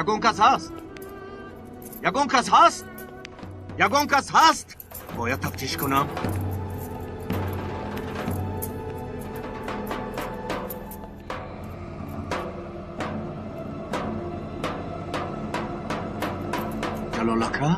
Ягон кас ҳаст? Ягон кас ҳаст? Ягон кас ҳаст? Бояд тафтиш кунам. Ҷалол ака?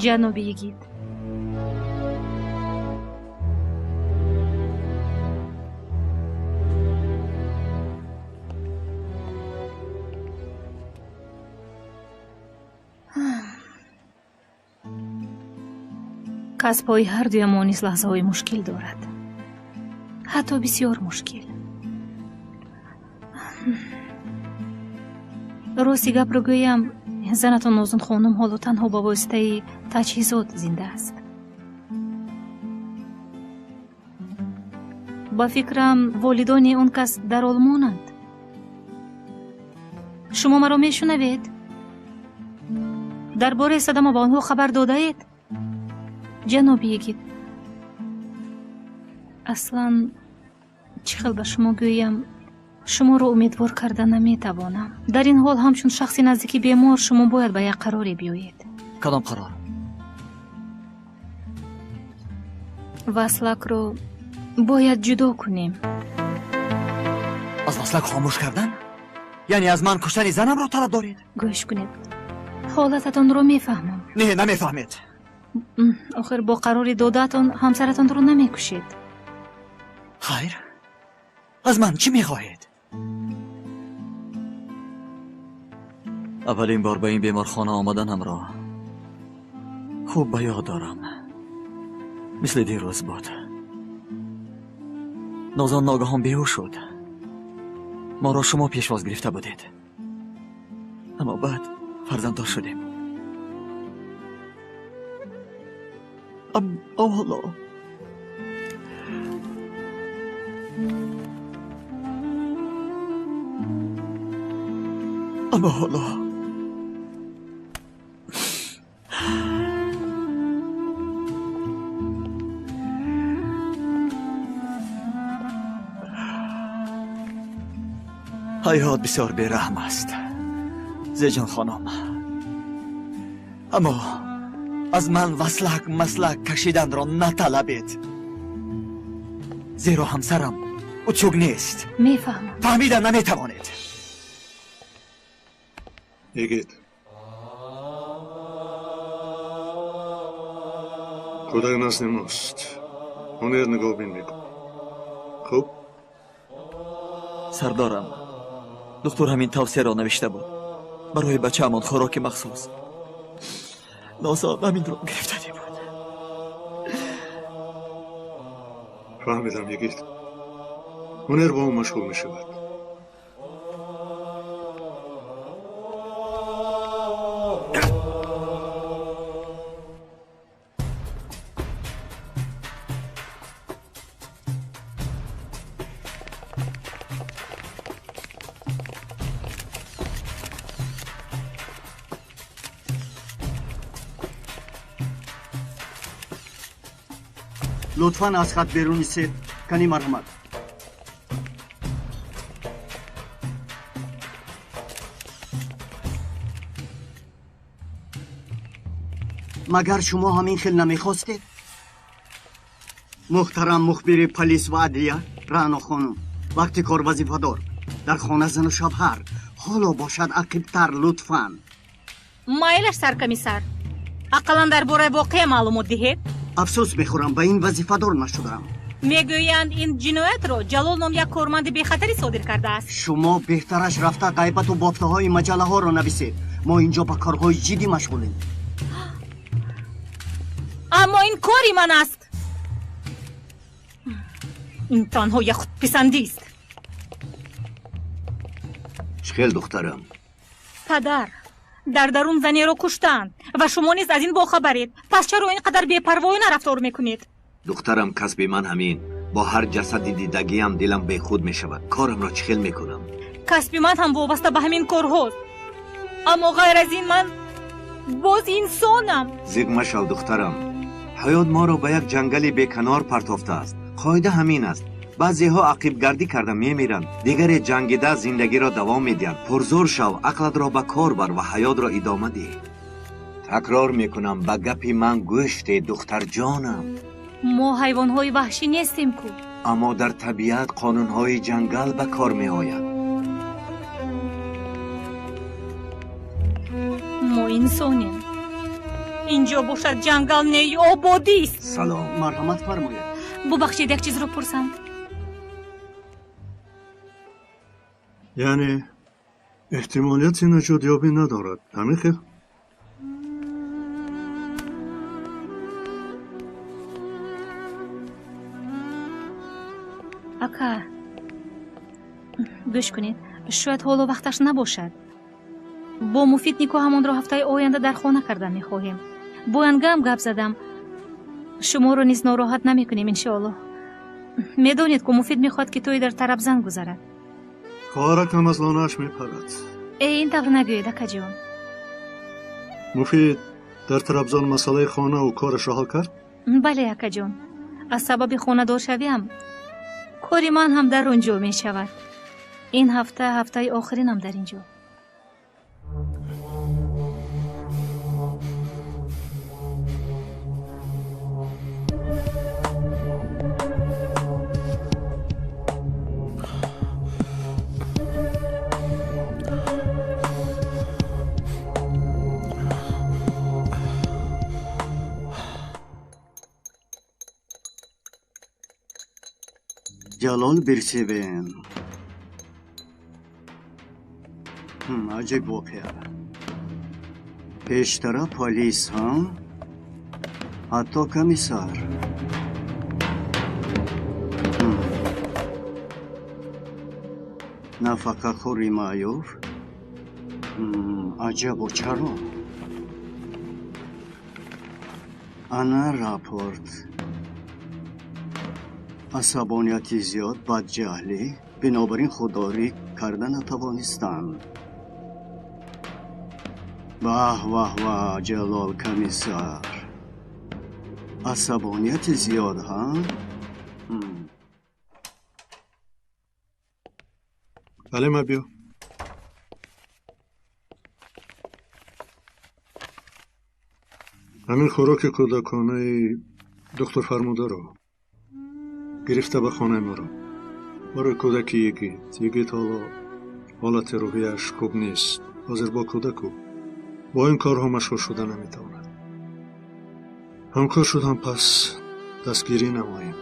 Ҷаноби йигит, касбҳои ҳардуямон низ лаҳзаҳои мушкил дорад, ҳатто бисёр мушкил. Рости гапро гӯям, занатон Нозун хонум ҳоло танҳо ба воситаи таҷҳизот зинда аст. Ба фикрам, волидони он кас дар Олмонанд. Шумо маро мешунавед? Дар бораи садама ба онҳо хабар додаед? Ҷаноби йигит, аслан чӣ хел ба шумо гӯям, шуморо умедвор карда наметавонам. Дар ин ҳол ҳамчун шахси наздики бемор шумо бояд ба як қароре биёед. Кадом қарор? Васлакро бояд ҷудо кунем. Аз васлак хомӯш кардан? Яъне аз ман куштани занамро талаб доред? Гӯш кунед, ҳолататонро мефаҳмам. Не, намефаҳмед. Охир бо қарори додаатон ҳамсаратонро намекушед. Хайр, аз ман чӣ мехоҳед? Аввалин бор ба ин беморхона омаданамро хуб ба ёд дорам. Мисли дирӯз буд. Нозон ногаҳон беҳуш шуд. Моро шумо пешвоз гирифта будед. Аммо баъд фарзанддор шудем. Аммо ҳоло ҳаёт бисёр бераҳм аст, Зеҷон хонум. Аммо аз ман васлак маслак кашиданро наталабед, зеро ҳамсарам утюг нест. Мефаҳмам. Фаҳмида наметавонед. Йигит, кӯдак назди мост. Ҳунер нигоҳбин мекун. Хуб? Сардорам, доктор ҳамин тавсияро навишта буд. Барои бачаамон хӯроки махсус. Нозон ҳаминро гирифтанӣ буд. Фаҳмидам, йигит. Ҳунер бо ӯ машғул мешавад. Лутфан аз хат берун истед, кани марҳамат. Магар шумо ҳамин хел намехостед? Муҳтарам мухбири полис ва адлия Раъно хонум, вақти кор вазифадор дар хона зану шавҳар ҳоло бошад ақибтар, лутфан. Майлаш, саркомиссар, ақаллан дар бораи воқеа маълумот диҳед. Афсӯс мехӯрам, ба ин вазифадор нашудам. Мегӯянд, ин ҷиноятро Ҷалол ном як корманди бехатарӣ содир кардааст. Шумо беҳтараш рафта ғайбату бофтаҳои маҷаллаҳоро нависед. Мо инҷо ба корҳои ҷиддӣ машғулем. Аммо ин кори ман аст. Ин танҳо як худписандист. Чӣ хел, духтарам? Падар, дар дарун занеро куштанд ва шумо низ аз ин бохабаред. Пас чаро ин қадар бепарвоёна рафтор мекунед? Духтарам, касби ман ҳамин. Бо ҳар ҷасади дидагиам дилам бехуд мешавад. Корамро чӣ хел мекунам? Касби ман ҳам вобаста ба ҳамин корҳост. Аммо ғайр аз ин ман боз инсонам. Зиқ машав, духтарам. Ҳаёт моро ба як ҷангали беканор партофтааст. Қоида ҳамин аст. Баъзеҳо ақибгардӣ карда мемиранд, дигаре ҷангида зиндагиро давом медиҳанд. Пурзӯр шав, ақлатро ба кор бар ва ҳаётро идома деҳ. Такрор мекунам, ба гапи ман гӯш деҳ, духтарҷонам. Мо ҳайвонҳои ваҳшӣ нестем ку. Аммо дар табиат қонунҳои ҷангал ба кор меояд. Мо инсонем. Инҷо бошад ҷангал не, ободист. Салом. Марҳамат фармоед. Бубахшед, як чизро пурсам. Яъне эҳтимолияти наҷотёбӣ надорад, ҳамин хел? Ака, гӯш кунед, шояд ҳоло вақташ набошад. Бо Муфид никоҳамонро ҳафтаи оянда дар хона кардан мехоҳем. Бо янгам гап задам. Шуморо низ нороҳат намекунем, иншоаллоҳ. Медонед, ку Муфид мехоҳад, ки тӯй дар Тарабзан гузарад. Хоҳаракам аз лонааш мепарад. Э, ин тавр нагӯед, акаҷон. Муфид дар Тарабзон масъалаи хонаву корашро ҳал кард? Бале, акаҷон. Аз сабаби хонадоршавиам кори ман ҳам дар он ҷо мешавад. Ин ҳафта ҳафтаи охиринам дар ин ҷо. Ҷалол Бирсевен. Аҷиб воқеа. Пештара полис ҳам, ҳатто комиссар. Нафақахӯри маъюф. Аҷабо, чаро? Ана рапорт. Асабонияти зиёд, бадҷаҳлӣ, бинобар ин худдорӣ карда натавонистанд. Ваҳ, ваҳ, ваҳ, Ҷалол комиссар. Асабонияти зиёд, ҳа? Ҳалима, биё. Ҳамин хӯроки кӯдаконаи доктор фармударо гирифта ба хонаи моро. Барои кӯдаки Йигит. Йигит ҳоло ҳолати рӯҳияш хуб нест. Ҳозир бо кӯдаку бо ин корҳо машғул шуда наметавонад. Ҳамкор шудам, пас дастгирӣ намоем.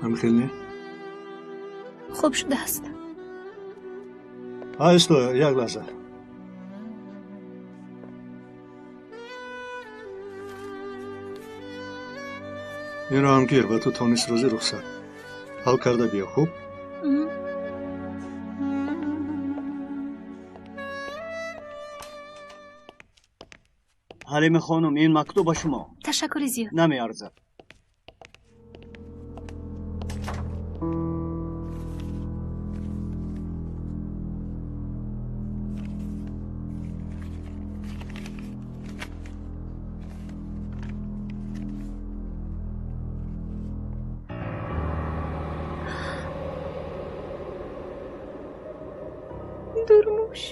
Ҳамин хел не? Хуб шудааст. Айсто, як лаҳза. Инро ҳам гир, ба ту то нисфрӯзӣ рухсат. Ҳал карда биё, хуб? Ҳалима хонум, ин мактуб ба шумо. Ташаккури зиёд. Намеарзад. Durmuş.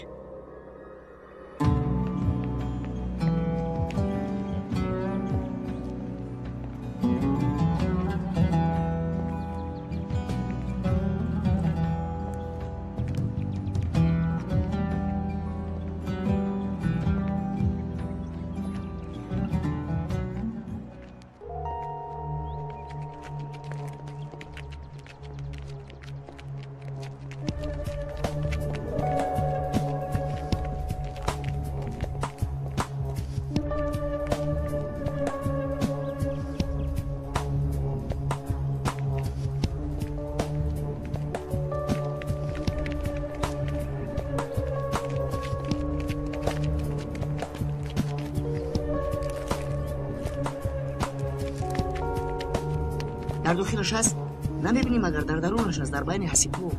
Дар дохилаш аст? Намебинем агар дар дарунаш аст, дар байни ҳасибҳо.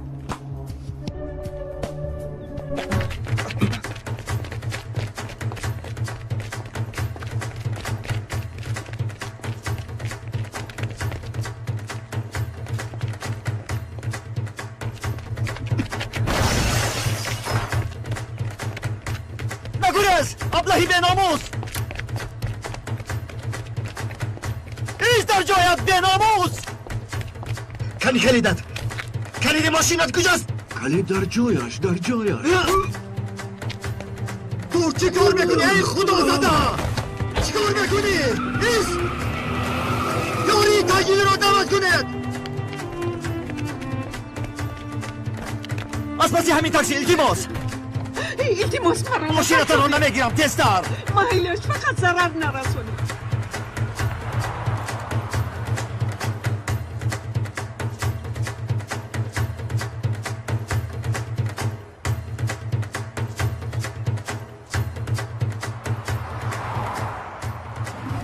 Нагурез, аблаҳи беномус! Ист дар ҷоят, беномус! Кани калидат? Калиди мошинат куҷост? Калид дар ҷояш, дар ҷояш. Ту чӣ кор мекунӣ, эй худозада? Чӣ кор мекунӣ? Ист! Ёрии таҷилиро даъват кунед! Аз паси ҳамин такси, илтимос! Илтимос, маро мошинатонро намегирам, тезтар! Майлаш, фақат зарар нарасонед.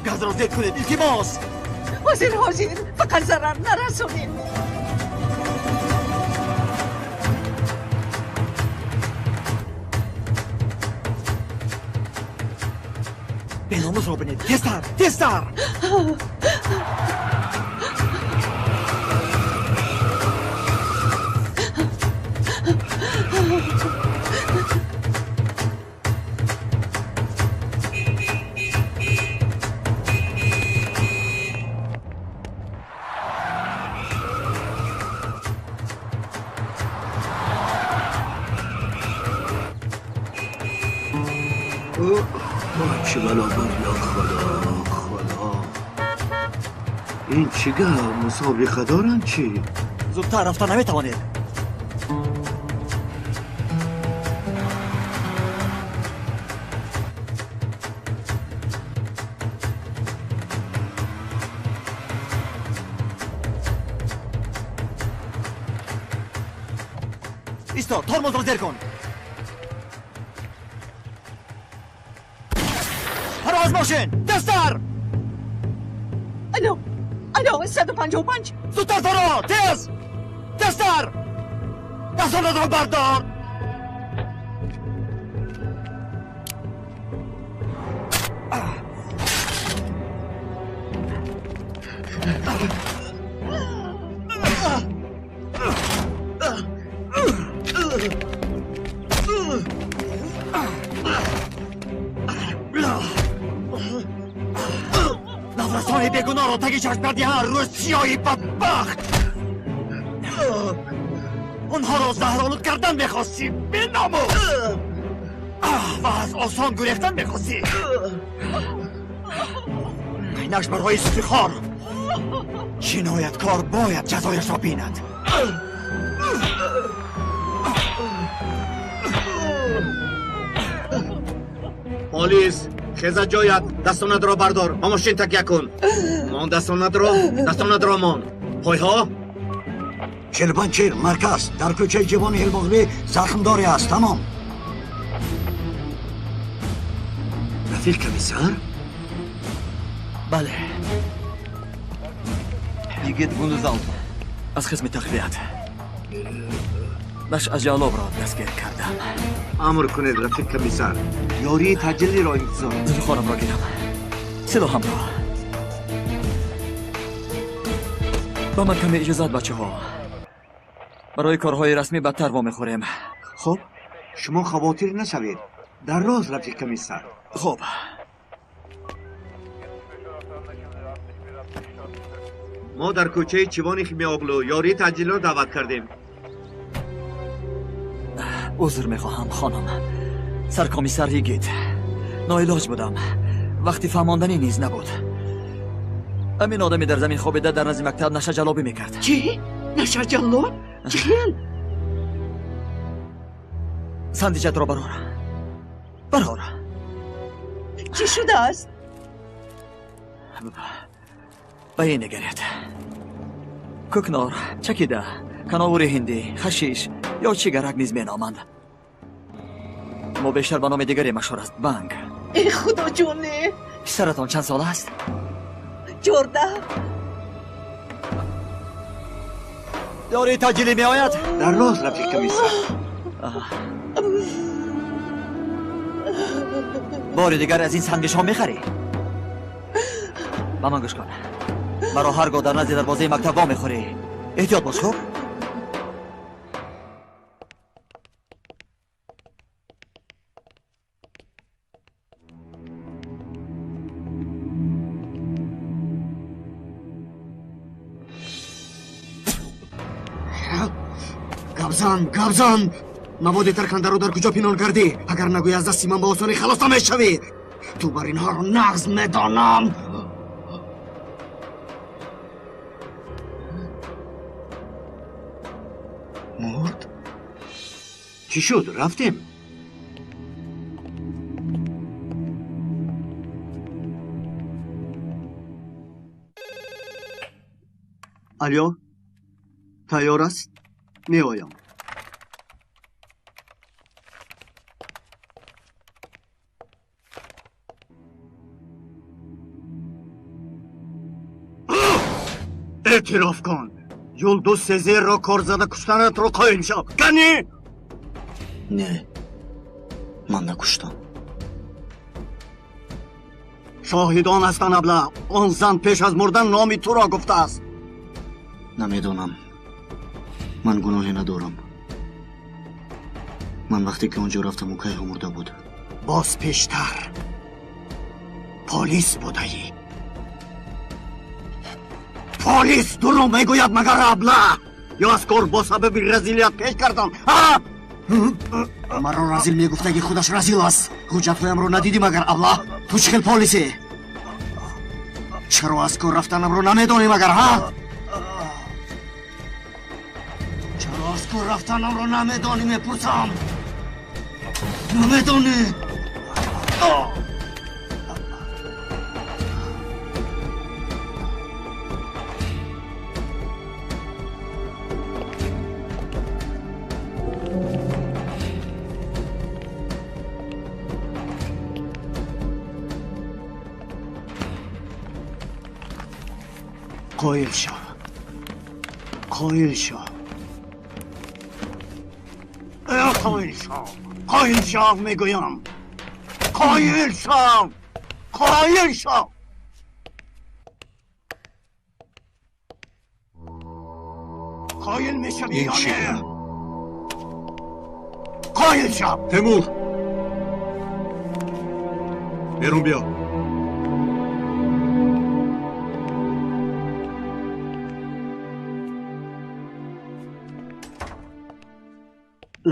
Газро зед кунед, илтимос! Ҳозир, ҳозир, фақат зарар нарасонед. Беномусро бинед, тезтар, тезтар! Чӣ бало буд, ё Худо, Худо! Ин чӣ гап? Мусобиқа доранд чӣ? Зудтар рафта наметавонед. Исто, тормозро зер кун. Паро аз мошин! Тезтар! Алло, алло, 155. Зудтар фаро! Тез! Тезтар! Дастонатро бардор! Наврасони бегуноҳро таги чашм карди ҳар рӯз, сиёҳи бадбахт! Онҳоро заҳролуд кардан мехостӣ, беномус! Ва аз осон гурехтан мехостӣ! Инаш барои сутихор! Ҷинояткор бояд ҷазояшро бинад. Полис, хеза ҷоят, дастонатро бардор, ба мошин такя кун. Мон дастонатро, дастонатро мон. Пойҳо? 45 марказ, дар кӯчаи ҷивони Ҳилмоғлӣ захмдоре аст, тамом. Рафиқ комиссар? Бале. Йигит Гундузалп. Аз қисми тақвият. Нашъаҷалобро дастгир кардам. Амр кунед, рафиқ комиссар. Ёрии таҷиллиро интизорам. Зулхорамро гирам. Силоҳамро. Ба ман каме иҷозат, бачаҳо. Барои корҳои расмӣ бадтар вомехӯрем. Хуб? Шумо хавотир нашавед. Дар рост, рафиқ комиссар. Хуб. Мо дар кӯчаи Чивони Химиоғлу ёрии таҷиллиро даъват кардем. Узр мехоҳам, хонум. Саркомиссар Йигит. Ноилоҷ будам. Вақти фаҳмонданӣ низ набуд. Ҳамин одаме дар замин хобида дар назди мактаб нашаҷалобӣ мекард. Чӣ? Нашаҷалоб? Чӣ хел? Сандиҷатро барор. Барор. Чӣ шудааст? Ба ин нигаред. Кӯкнор, чакида, кановури ҳиндӣ, хашиш ё чигарак низ меноманд. Мо бештар ба номи дигаре машҳур аст, банг. Э, худоҷоне! Писаратон чанд сола аст? 14. Ёрии таъҷилӣ меояд? Дар роҳ, рафиқ комиссар. Бори дигар аз ин сандвичҳо мехарӣ? Ба ман гӯш кун. Маро ҳар гоҳ дар назди дарвозаи мактаб вомехӯрӣ. Эҳтиёт бош, хуб? Гапзан, гапзан! Маводи таркандаро дар куҷо пинҳон кардӣ? Агар нагӯӣ, аз дасти ман ба осонӣ халос намешавӣ. Ту бар инҳоро нағз медонам. Мурд? Чӣ шуд? Рафтем? Алё, тайёр аст? Меоям. Эътироф кун, Юлдуз Сезерро кор зада куштанатро қоил шав. Кани? Не, ман накуштам. Шоҳидон ҳастанд, абла. Он зан пеш аз мурдан номи туро гуфтааст. Намедонам, ман гуноҳе надорам. Ман вақте ки он ҷо рафтам, ӯ кайҳо мурда буд. Боз пештар полис будаӣ. Полис дурӯғ мегӯяд магар, абла? Ё аз кор бо сабаби разилият пеш кардам? Маро разил мегуфтаги худаш разил аст. Ҳуҷҷатҳоямро надидӣ магар, абла? Ту чӣ хел полисе? Чаро аз кор рафтанамро намедонӣ магар, ҳа? Чаро аз кор рафтанамро намедонӣ, мепурсам? Намедонӣ? Қоил шав, қоил шав, қоил шав, қоил шав, мегӯям, қоил шав, қоил шав. Қоил мешавӣ ё не? Қоил шав. Темур, берун биё.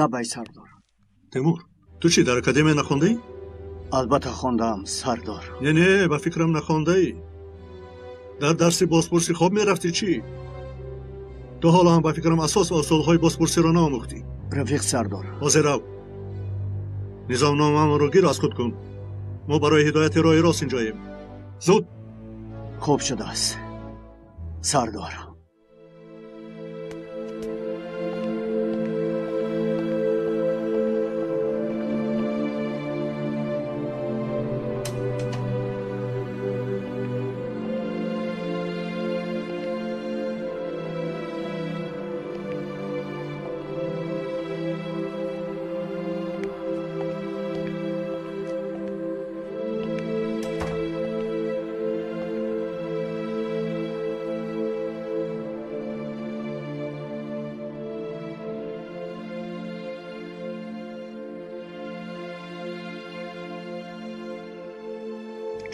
Лабай, сардор. Темур, ту чӣ, дар академия нахондаӣ? Албатта хондаам, сардор. Не, не, ба фикрам нахондаӣ. Дар дарси бозпурсӣ хоб мерафтӣ чӣ? Ту ҳоло ҳам ба фикрам асос ва усулҳои бозпурсиро наомӯхтӣ. Рафиқ сардор. Ҳозир рав, низомномаамонро гир аз худ кун. Мо барои ҳидояти роҳи рост инҷоем. Зуд. Хуб шудааст, сардор.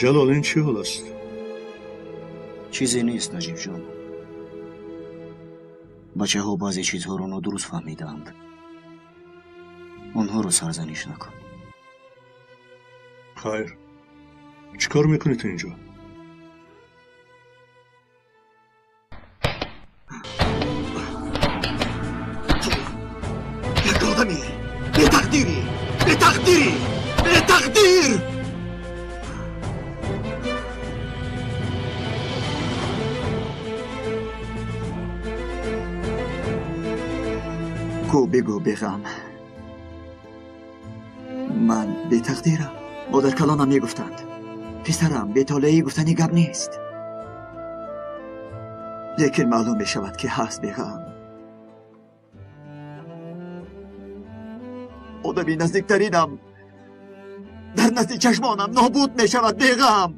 Ҷалол, ин чӣ ҳол аст? Чизе нест, Наҷибҷон. Бачаҳо баъзе чизҳоро нодуруст фаҳмидаанд. Онҳоро сарзаниш накун. Хайр, чӣ кор мекунӣ ту инҷо? Як одами бетақдирӣ, бетақдирӣ, бетақдир! Гӯ, бигӯ беғам, ман бетақдирам. Модаркалонам мегуфтанд: писарам, бетолеӣ гуфтани гап нест, лекин маълум мешавад, ки ҳаст беғам. Одами наздиктаринам дар назди чашмонам нобуд мешавад беғам.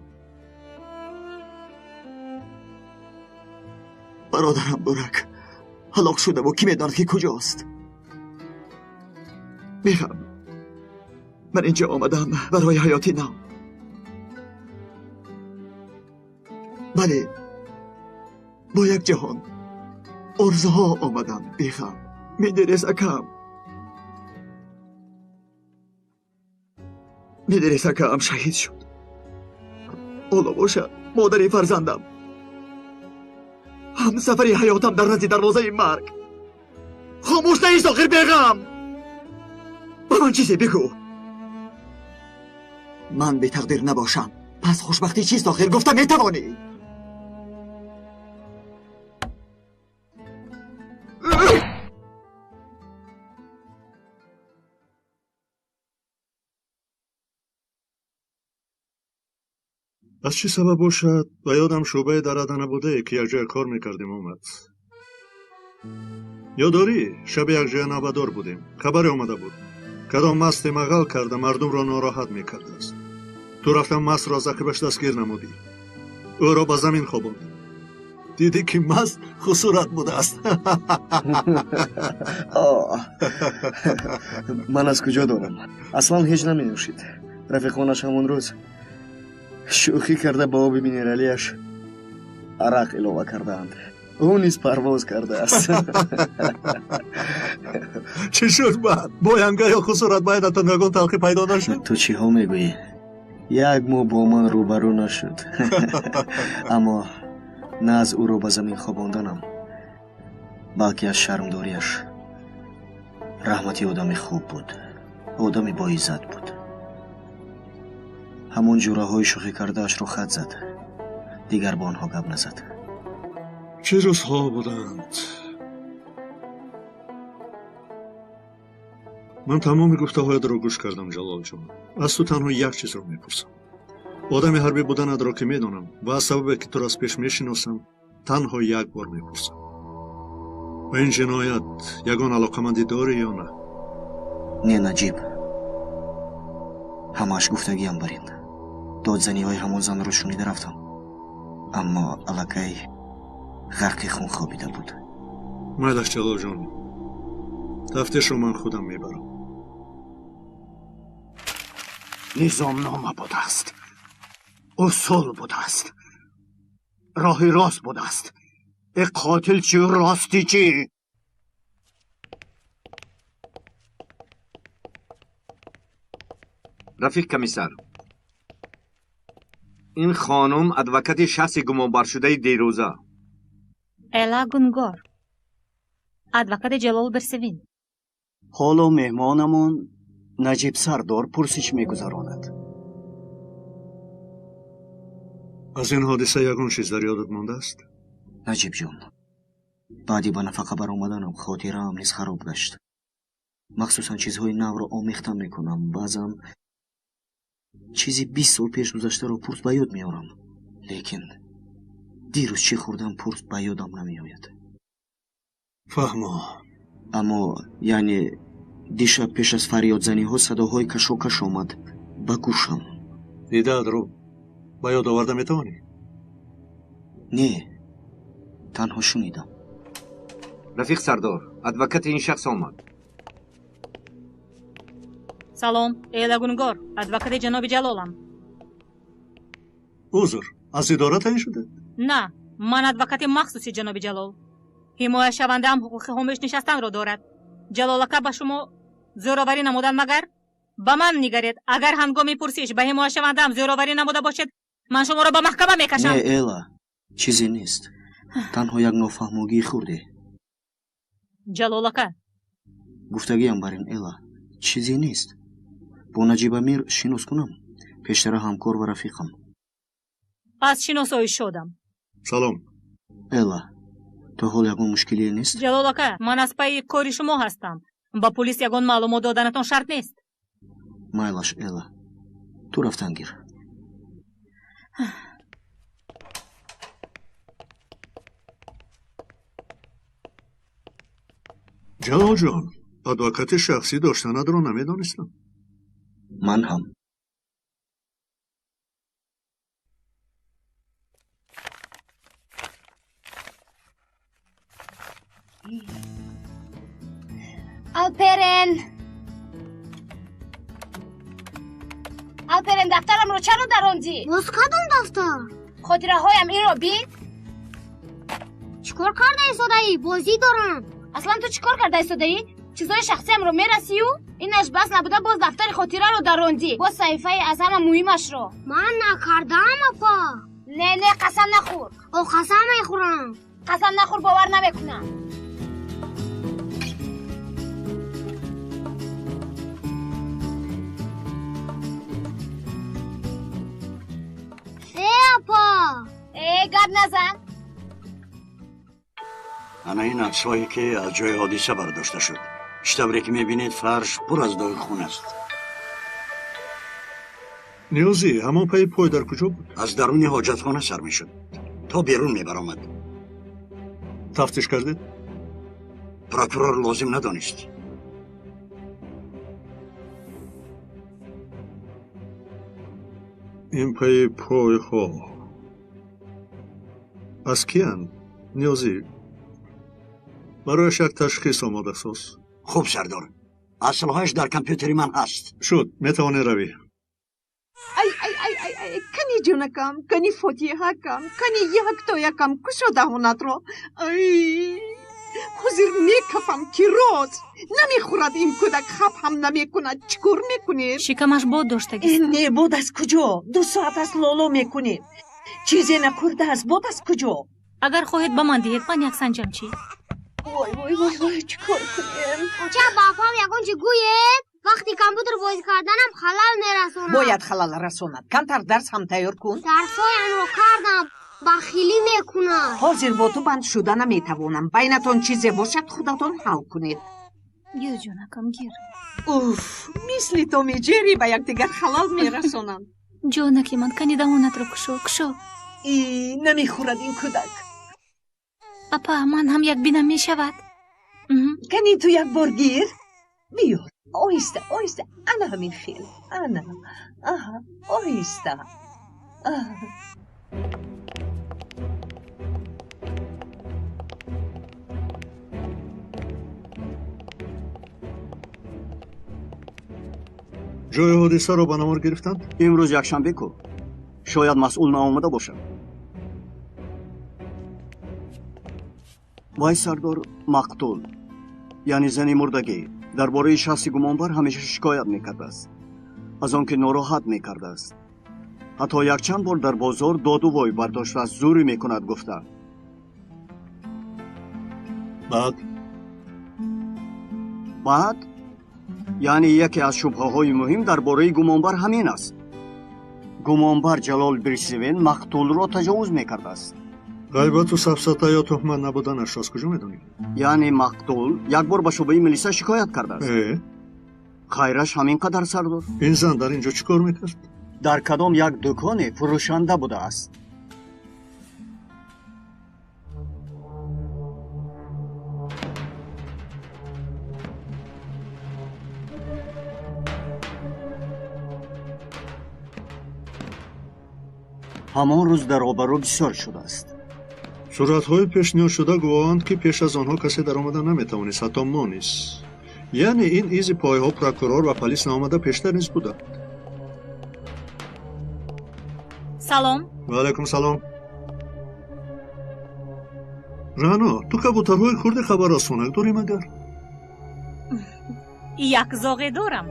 Бародарам Бурак ҳалок шудаву кӣ медонад ки куҷост. Беғам, ман инҷо омадам барои ҳаёти нав. Бале, бо як ҷаҳон орзуҳо омадам беғам. Медерес акам, медерес акам шаҳид шуд. Ҳоло бошад модари фарзандам, ҳамсафари ҳаётам дар назди дарвозаи марг. Хомӯш наист охир беғам. Ба ман чизе бигӯ. Ман бетақдир набошам, пас хушбахтӣ чист охир гуфта метавонӣ? Аз чӣ сабаб бошад, ба ёдам шӯъбае дар Адана будае, ки якҷоя кор мекардем, омад. Ёд дорӣ, шаби якҷоя навбадор будем. Хабаре омада буд. Кадом масте мағал карда мардумро нороҳат мекардааст. Ту рафтам мастро аз ақибаш дастгир намудӣ. Ӯро ба замин хобондӣ. Дидӣ, ки маст хусурат будааст. Ман аз куҷо дорам? Аслан ҳеҷ наменӯшид. Рафиқонаш ҳамон рӯз шӯхӣ карда ба оби минералияш арақ илова кардаанд. Ӯ низ парвоз кардааст. Чӣ шуд баъд? Бо янга ё хусурат байнатон ягон талхӣ пайдо нашуд? Ту чиҳо мегӯӣ? Як моҳ бо ман рӯбарӯ нашуд. Аммо на аз ӯро ба замин хобонданам, балки аз шармдориаш. Раҳмати одами хуб буд, одами боиззат буд. Ҳамон ҷураҳои шӯхӣ кардаашро хат зад, дигар бо онҳо гап назад. Чӣ рӯзҳо буданд! Ман тамоми гуфтаҳоятро гӯш кардам, Ҷалолҷон. Аз ту танҳо як чизро мепурсам. Одами ҳарбӣ буданатро ки медонам ва аз сабабе ки туро аз пеш мешиносам, танҳо як бор мепурсам. Ба ин ҷиноят ягон алоқамандӣ дорӣ ё на? Не, Наҷиб. Ҳамааш гуфтагиам бар ин. Додзаниҳои ҳамон занро шунида рафтам, аммо аллакай ғарқи хун хобида буд. Майлаш, Ҷалолҷон, тафтишро ман худам мебарам. Низомнома будааст, усул будааст, роҳи рост будааст. Э қотил чӣ, рости чӣ? Рафиқ комиссар, ин хонум адвокати шахси гумонбаршудаи дерӯза. Эла Гунгор, адвокати Ҷалол Берсевин. Ҳоло меҳмонамон Наҷиб Сардор пурсиш мегузаронад. Аз ин ҳодиса ягон чиз дар ёдат мондааст? Наҷибҷон, баъди ба нафақа баромаданам хотираам низ хароб гашт. Махсусан чизҳои навро омехта мекунам. Баъзан чизи 20 сол пеш гузаштаро пурс ба ёд меорам, лекин дирӯз чӣ хӯрдам пурс ба ёдам намеояд. Фаҳмо. Аммо яъне дишаб пеш аз фарёдзаниҳо садоҳои кашокаш омад ба гӯшам. Дидаатро ба ёд оварда метавонӣ? Не, танҳо шунидам. Рафиқ Сардор, адвокати ин шахс омад. Салом, Эла Гунгор, адвокати ҷаноби Ҷалолам. Узр, аз идора таъин шудед? На, ман адвокати махсуси ҷаноби Ҷалол. Ҳимояшавандаам ҳуқуқи хомӯш нишастанро дорад. Ҷалолака ба шумо зӯроварӣ намудан магар? Ба ман нигаред, агар ҳангоми пурсиш ба ҳимояшавандаам зӯроварӣ намуда бошед, ман шуморо ба маҳкама мекашам. Не, Эла, чизе нест. Танҳо як нофаҳмогии хурде. Ҷалолака. Гуфтагиам бар ин, Эла, чизе нест. Бо Наҷибамир шинос кунам. Пештара ҳамкор ва рафиқам. Аз шиносоӣ шодам. Салом. Эла, то ҳол ягон мушкилие нест? Ҷалолака, ман аз пайи кори шумо ҳастам. Ба пулис ягон маълумот доданатон шарт нест. Майлаш, Эла, ту рафтан гир. Ҷалолҷон, Адвокати шахсӣ доштанатро намедонистам. Ман ҳам. Алперен! Алперен, дафтарамро чаро дарондӣ? Боз кадом дафтар? Хотираҳоям инро бин. Чӣ кор карда истодаӣ? Бозӣ дорам. Аслан ту чӣ кор карда истодаӣ? Чизҳои шахсиамро мерасию? Инаш бас набуда, боз дафтари хотираро дарондӣ. Боз саҳифаи аз ҳама муҳимашро. Ман накардаам, апа. Не, не, қасам нахӯр. О, қасам мехӯрам. Қасам нахӯр, бовар намекунам. Э, апа! Э, гап назан. Ана ин аксҳое ки аз ҷои ҳодиса бардошта шуд. Чӣ тавре ки мебинед, фарш пур аз доғи хун аст. Ниёзӣ, ҳамон пайи пой дар куҷо буд? Аз даруни ҳоҷатхона сар мешуд, то берун мебаромад. Тафтиш кардед? Прокурор лозим надонист. Ин пайи пойҳо аз киянд, Ниёзӣ? Барояш як ташхис омода соз. Хуб, сардор, аслҳояш дар компютери ман ҳаст. Шуд, метавонӣ равӣ. Ай, ай, ай, ай, ай, кани ҷонакам, кани фотиҳакам, кани яктоякам, кушо даҳонатро. Ай, ҳозир мекафам ки роз намехӯрад ин кӯдак, хаб ҳам намекунад. Чӣ кор мекунед? Шикамаш бод доштагист. Не, бод аз куҷо? 2 соат аст лоло мекунем. Чизе накӯрдааст, бод аз куҷо? Агар хоҳед ба ман диҳед, ман як санҷам чӣ. Вой, вой, вой, вой, чӣ кор кунем? Оча, ба апам ягон чӣ гӯед? Вақти компютер бозӣ карданам халал мерасонад. Бояд халал расонад. Камтар дарс ҳам тайёр кун. Дарсҳоямро кардам, бахилӣ мекунад. Ҳозир бо ту банд шуда наметавонам. Байнатон чизе бошад, худатон ҳал кунед. Гир, ҷонакам, гир. Уф, мисли Томи Ҷерри ба якдигар халал мерасонанд. Ҷонаки ман, кани даҳонатро кушо, кушо. И, намехӯрад ин кӯдак. Апа, ман ҳам як бинам мешавад. Кани ту як бор гир. Биёр. Оҳиста, оҳиста, ана ҳамин хел. Ана. Аҳа, оҳиста. Ҷои ҳодисаро ба навор гирифтанд? Имрӯз якшанбе ку. Шояд масъул наомада бошад. Вай сардор, мақтул, яъне зани мурдагӣ, дар бораи шахси гумонбар ҳамеша шикоят мекардааст, аз он ки нороҳат мекардааст. Ҳатто якчанд бор дар бозор доду вой бардоштааст, зӯрӣ мекунад гуфта. Баъд? Баъд? Яъне яке аз шубҳаҳои муҳим дар бораи гумонбар ҳамин аст. Гумонбар Ҷалол Бирсивен мақтулро таҷовуз мекардааст. Ғайбату сафсата ё туҳмат набуданашро аз куҷо медонӣ? Яъне мақтул як бор ба шӯъбаи милиса шикоят кардааст. Хайраш ҳамин қадар, сардор. Ин зан дар ин ҷо чӣ кор мекард? Дар кадом як дуконе фурӯшанда будааст. Ҳамон рӯз дар обарӯ бисёр шудааст. Суратҳои пешниҳодшуда гувоҳанд, ки пеш аз онҳо касе даромада наметавонист, ҳатто мо низ. Яъне ин изи пойҳо прокурор ва полис наомада пештар низ буданд. Салом. Ва алайкум салом. Рано, ту кабутарҳои хурди хабаррасонак дорӣ магар? Як зоғе дорам,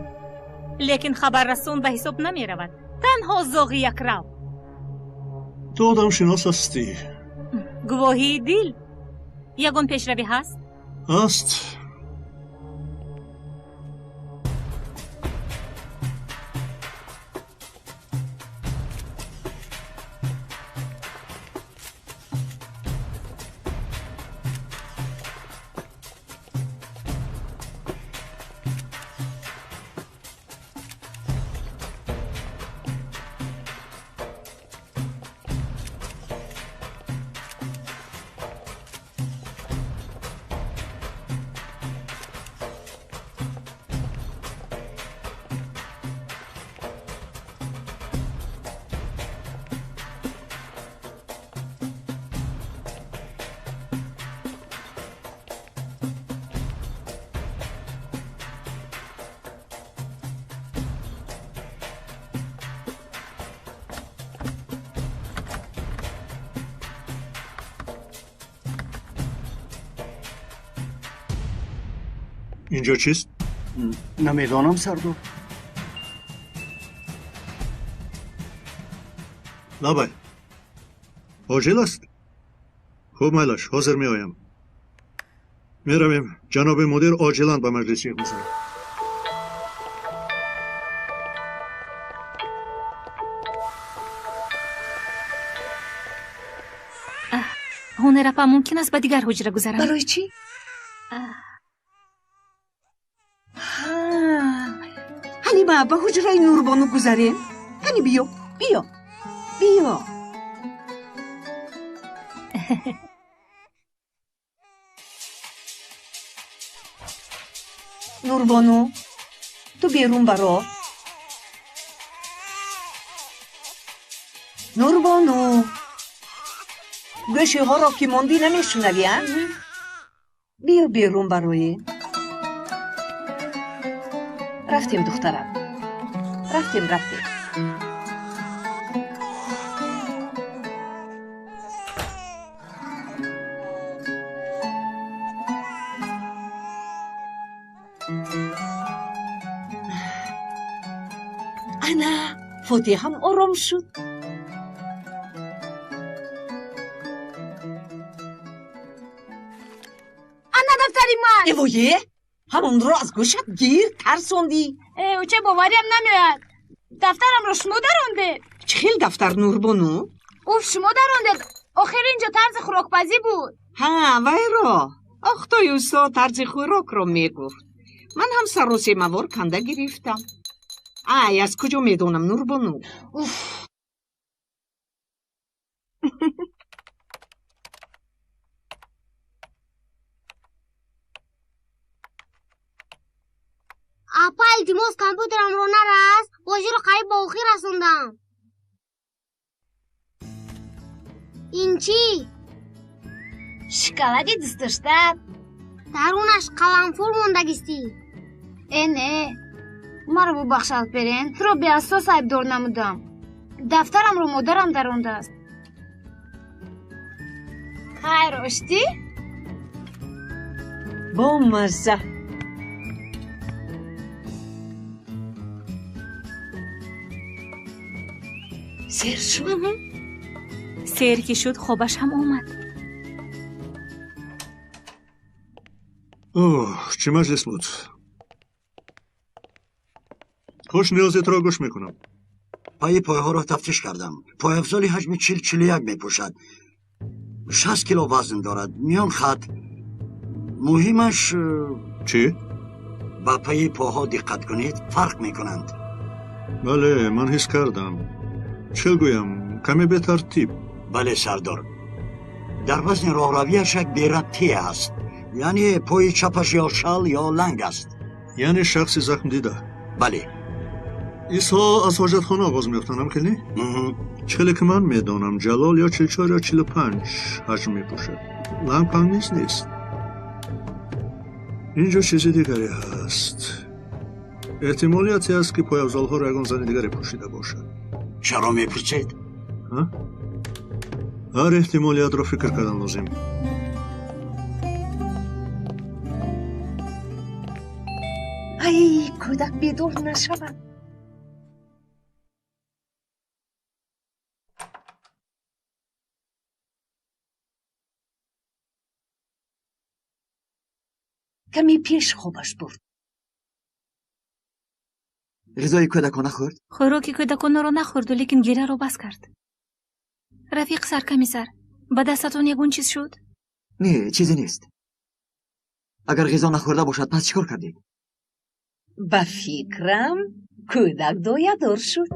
лекин хабаррасон ба ҳисоб намеравад. Танҳо зоғи якрав. Ту одамшинос ҳастӣ. Гувоҳии дил. Ягон пешравӣ ҳаст? Ҳаст. Инҷо чист? Намедонам, сардор. Лабай. Оҷил аст? Хуб, майлаш, ҳозир меоям. Меравем. Ҷаноби мудир оҷилан ба маҷлис мегузарад. Ҳунарапа, мумкин аст ба дигар ҳуҷра гузарам? Барои чӣ? Ҳалима, ба ҳуҷраи Нурбону гузарем. Ҳани биё, биё, биё. Нурбону, ту берун баро. Нурбону, гӯшиҳоро ки мондӣ намешунавӣ, а? Биё берун барои. Рафтем, духтарам. Рафтем, рафтем. Ана, Фотиҳам ором шуд. Ана дафтари ман! Эвое, ҳамонро аз гӯшат гир тарсондӣ. Э, оча, бовариам намеояд. Дафтарамро шумо дарондед. Чӣ хел дафтар, Нурбону? Уф, шумо дарондед. Охир инҷо тарзи хӯрокпазӣ буд. Ҳа, вайро. Охтои усто тарзи хӯрокро мегуфт. Ман ҳам саросемавор канда гирифтам. Ай, аз куҷо медонам, Нурбону? Уф. Апа, илтимос, компютерамро нарас. Бозиро қариб ба охир расондам. Ин чӣ? Шоколади дӯстдоштаат. Дарунаш қаламфур мондагистӣ. Э, не, маро бубахш, Алперен, туро беасос айбдор намудам. Дафтарамро модарам дарондааст. Хайр, оштӣ? Бомазза. Сер шуд? Сер ки шуд, хобаш ҳам омад. Оҳ, чӣ маҷлис буд. Хуш ниёзитро гӯш мекунам. Пайи пойҳоро тафтиш кардам. Пойафзоли ҳаҷми 40-41 мепӯшад. 60 кило вазн дорад. Миён хат. Муҳимаш... Чӣ? Ба пайи поҳо диққат кунед, фарқ мекунанд. Бале, ман ҳис кардам. Чӣ гӯям, каме бетартиб. Бале, сардор. Дар вазни роҳравияш як берабтие аст. Яъне пои чапаш ё шал ё ланг аст. Яъне шахси захмдида? Бале. Исо аз ҳоҷатхона оғоз меёфтанд, хеле? Чӣ хеле ки ман медонам, Ҷалол ё 44 ё 45 ҳаҷм мепӯшад. Ланг панг низ нест. Инҷо чизи дигаре ҳаст. Эҳтимолияте аст, ки пойафзолҳоро ягон зани дигаре пӯшида бошад. Чаро мепурсед? Ҳар эҳтимолиятро фикр кардан лозим. Ай, кӯдак бедор нашавад. Каме пеш хобаш бурд. Ғизои кӯдакона хӯрд? Хӯроки кӯдаконаро нахӯрду, лекин гиряро бас кард. Рафиқ саркамисар, ба дастатон ягон чиз шуд? Не, чизе нест. Агар ғизо нахӯрда бошад, пас чӣ кор кардед? Ба фикрам, кӯдак доядор шуд.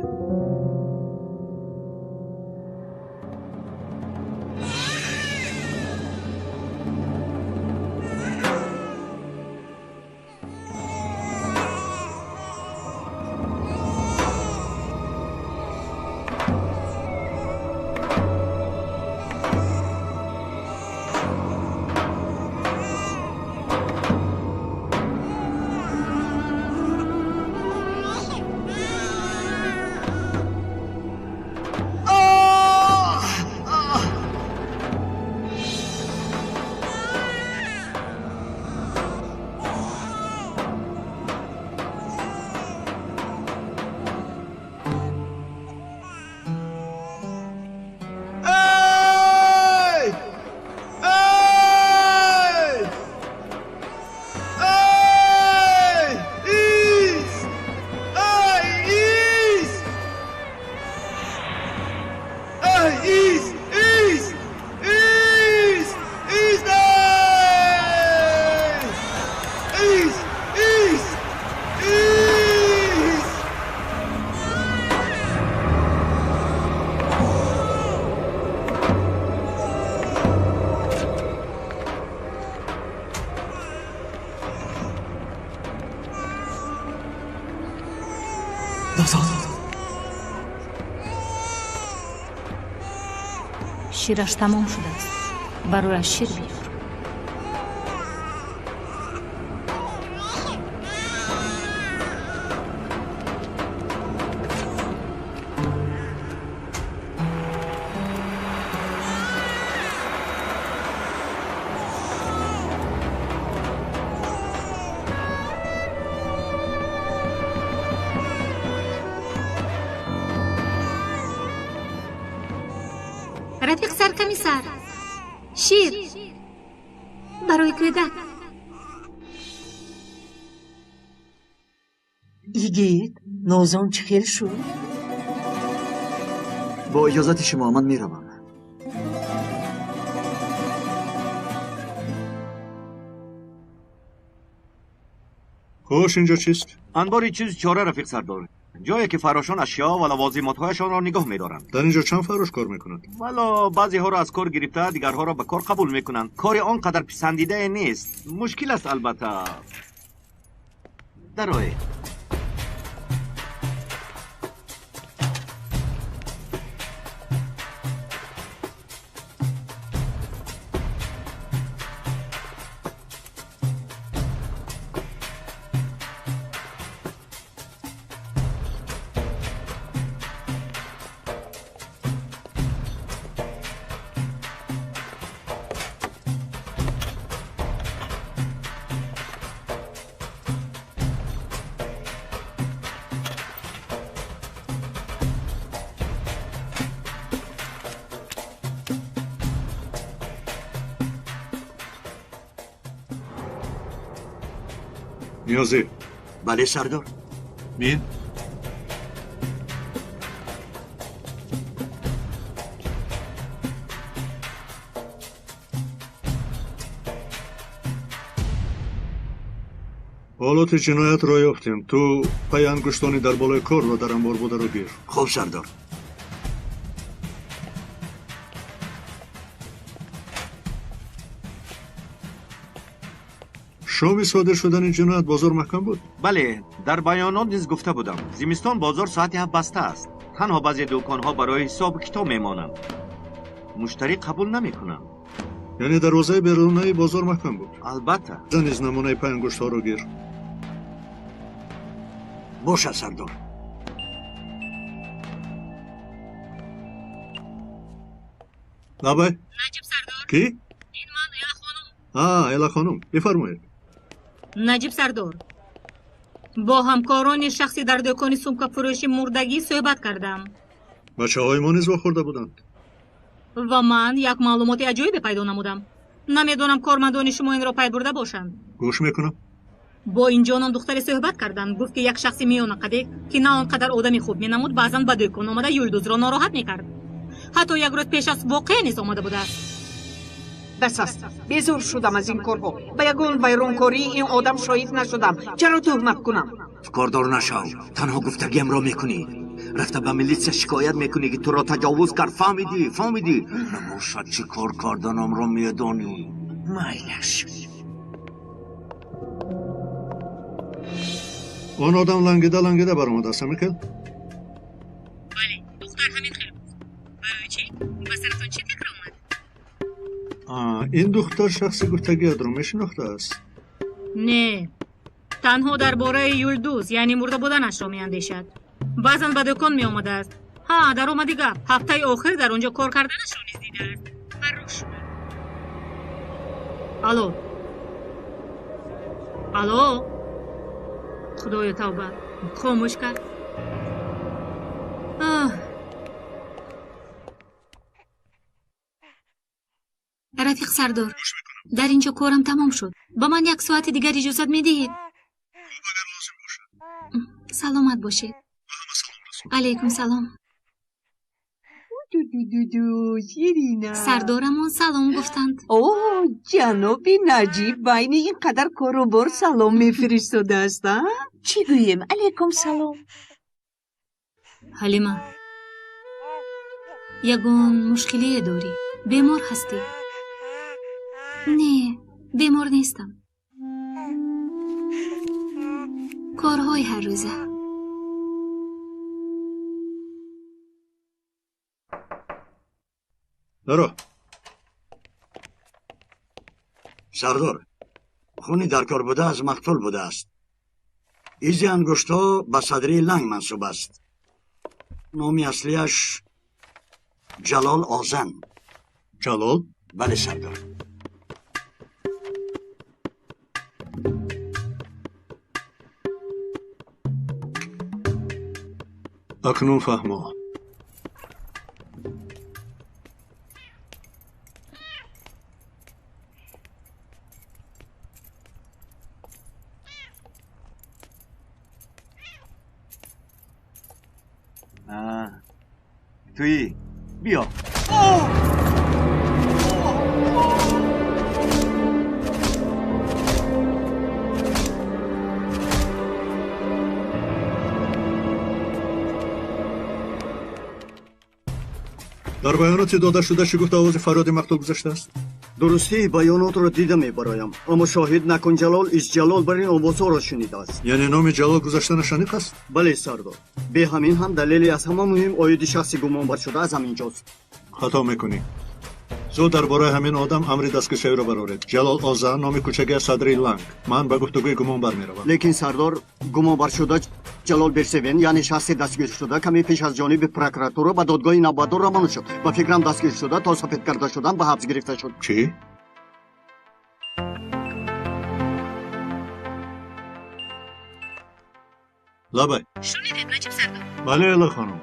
Шираш тамом шудааст. Барояш шир биёр. Рафиқ саркомиссар, шир барои кӯдак. Йигит, Нозон чӣ хел шуд? Бо иҷозати шумо ман меравам. Хуш, инҷо чист? Анбори чиз чора, рафиқ сардор. Ҷое ки фаррошон ашё ва лавозимотҳояшонро нигоҳ медоранд. Дар инҷо чанд фаррош кор мекунад? Вало баъзеҳоро аз кор гирифта, дигарҳоро ба кор қабул мекунанд. Кори он қадар писандидае нест. Мушкил аст албатта. Дароед. Ниёзӣ. Бале, сардор. Мин? Ҳолати ҷиноятро ёфтем. Ту пайи ангуштони дар болои кор ва дар анбор бударо гир. Хуб, сардор. Шоми содир шудани ҷиноят бозор маҳкам буд? Бале, дар баёнот низ гуфта будам. Зимистон бозор соати 7 баста аст. Танҳо баъзе дуконҳо барои ҳисобу китоб мемонанд. Муштарӣ қабул намекунанд. Яъне дарвозаи берунаи бозор маҳкам буд? Албатта. Низ намунаи пай ангуштҳоро гир. Бошад, сардор. Лабай? Наҷиб сардор. Кӣ? Ин ман Эла хонум. Эла хонум, бифармоед. Наҷиб сардор, бо ҳамкорони шахси дар дукони сумкафурӯши мурдагӣ суҳбат кардам. Бачаҳои мо низ вохӯрда буданд. Ва ман як маълумоти аҷоибе пайдо намудам. Намедонам кормандони шумо инро пай бурда бошанд. Гӯш мекунам. Бо ин ҷоном духтаре суҳбат кардам. Гуфт ки як шахси миёнақаде ки на он қадар одами хуб менамуд, баъзан ба дукон омада Юлдузро нороҳат мекард. Ҳатто як рӯз пеш аз воқеа низ омада будааст. Бас аст. Безор шудам аз ин корҳо. Ба ягон вайронкории ин одам шоҳид нашудам. Чаро туҳмат кунам? Кордор нашав. Танҳо гуфтагиамро мекунӣ. Рафта ба милитсия шикоят мекунӣ ки туро таҷовуз кард. Фаҳмидӣ? Фаҳмидӣ? Набошад чӣ кор карданамро медонӣ. Майлаш. Он одам лангида лангида баромадааст, ҳамин хел? Бале, духтар ҳамин хел гуфт. Барои чӣ? Ба саратон чӣ фикр омад? Ин духтар шахси гуфтагиятро мешинохтааст? Не, танҳо дар бораи Юлдуз, яъне мурда буданашро меандешад. Баъзан ба дукон меомадааст. Ҳа, дар омади гап, ҳафтаи охир дар он ҷо кор карданашро низ дидааст. Фаррош шуда. Алло, алло, худоё тавба, хомӯш кард. Рафиқ сардор, дар ин ҷо корам тамом шуд. Ба ман як соати дигар иҷозат медиҳед? Саломат бошед. Алайкум салом. Сардорамон салом гуфтанд. О, ҷаноби Наҷиб байни ин қадар кору бор салом мефиристодааст, а? Чӣ гӯем? Алайкум салом. Ҳалима, ягон мушкилие дорӣ? Бемор ҳастӣ? Не, бемор нестам. Корҳои ҳаррӯза. Даро. Сардор, хуни дар кор буда аз мақтул будааст. Изи ангуштҳо ба Садрии Ланг мансуб аст. Номи аслияш Ҷалол Озан. Ҷалол? Бале, сардор. Акнун фаҳмо. Туи биё. Дар баёноти додашуда чӣ гуфта овози фарёди мақтул гузаштааст? Дурустии баёнотро дида мебароям, аммо шоҳид накун Ҷалол из Ҷалол бар ин овозҳоро шунидааст. Яъне номи Ҷалол гузаштанаш аниқ аст? Бале, сардор. Бе ҳамин ҳам далели аз ҳама муҳим оиди шахси гумонбаршуда аз ҳамин ҷост. Хато мекунӣ. Зуд дар бораи ҳамин одам амри дастгиршавиро бароред. Ҷалол Озан, номи кӯчагиаш Садри Ланг. Ман ба гуфтугӯи гумонбар меравам. Лекин сардор, гумонбаршуда Ҷалол Берсевен, яъне шахси дастгиршуда, каме пеш аз ҷониби прокуратура ба додгоҳи навбатдор равона шуд. Ба фикрам дастгиршуда то сафед карда шудан ба ҳабс гирифта шуд. Чӣ? Лабай. Шунидед, Наҷиб сардор? Бале, Эла хонум.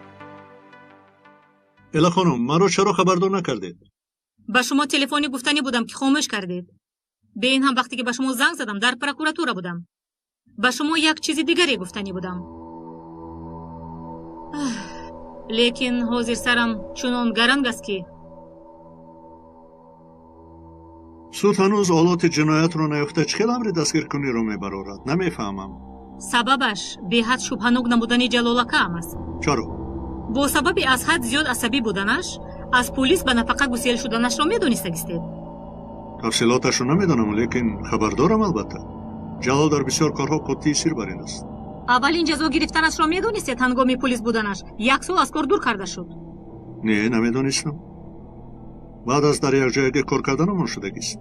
Эла хонум, маро чаро хабардор накардед? Ба шумо телефонӣ гуфтанӣ будам, ки хомӯш кардед. Бе ин ҳам вақте ки ба шумо занг задам, дар прокуратура будам. Ба шумо як чизи дигаре гуфтанӣ будам. Лекин ҳозир сарам чунон гаранг аст, ки суд ҳанӯз олоти ҷиноятро наёфта чӣ хел амри дастгиркуниро мебарорад? Намефаҳмам. Сабабаш беҳад шубҳанок намудани Ҷалолакаам аст. Чаро? Бо сабаби аз ҳад зиёд асабӣ буданаш аз полис ба нафақа гусел шуданашро медонистагистед? Тафсилоташро намедонам, лекин хабардорам албатта. Ҷалол дар бисёр корҳо қуттии сир бар ин аст. Аввалин ҷазо гирифтанашро медонистед ҳангоми полис буданаш? Як сол аз кор дур карда шуд. Не, намедонистам. Баъд аз дар якҷоягӣ кор карданамон шудагист.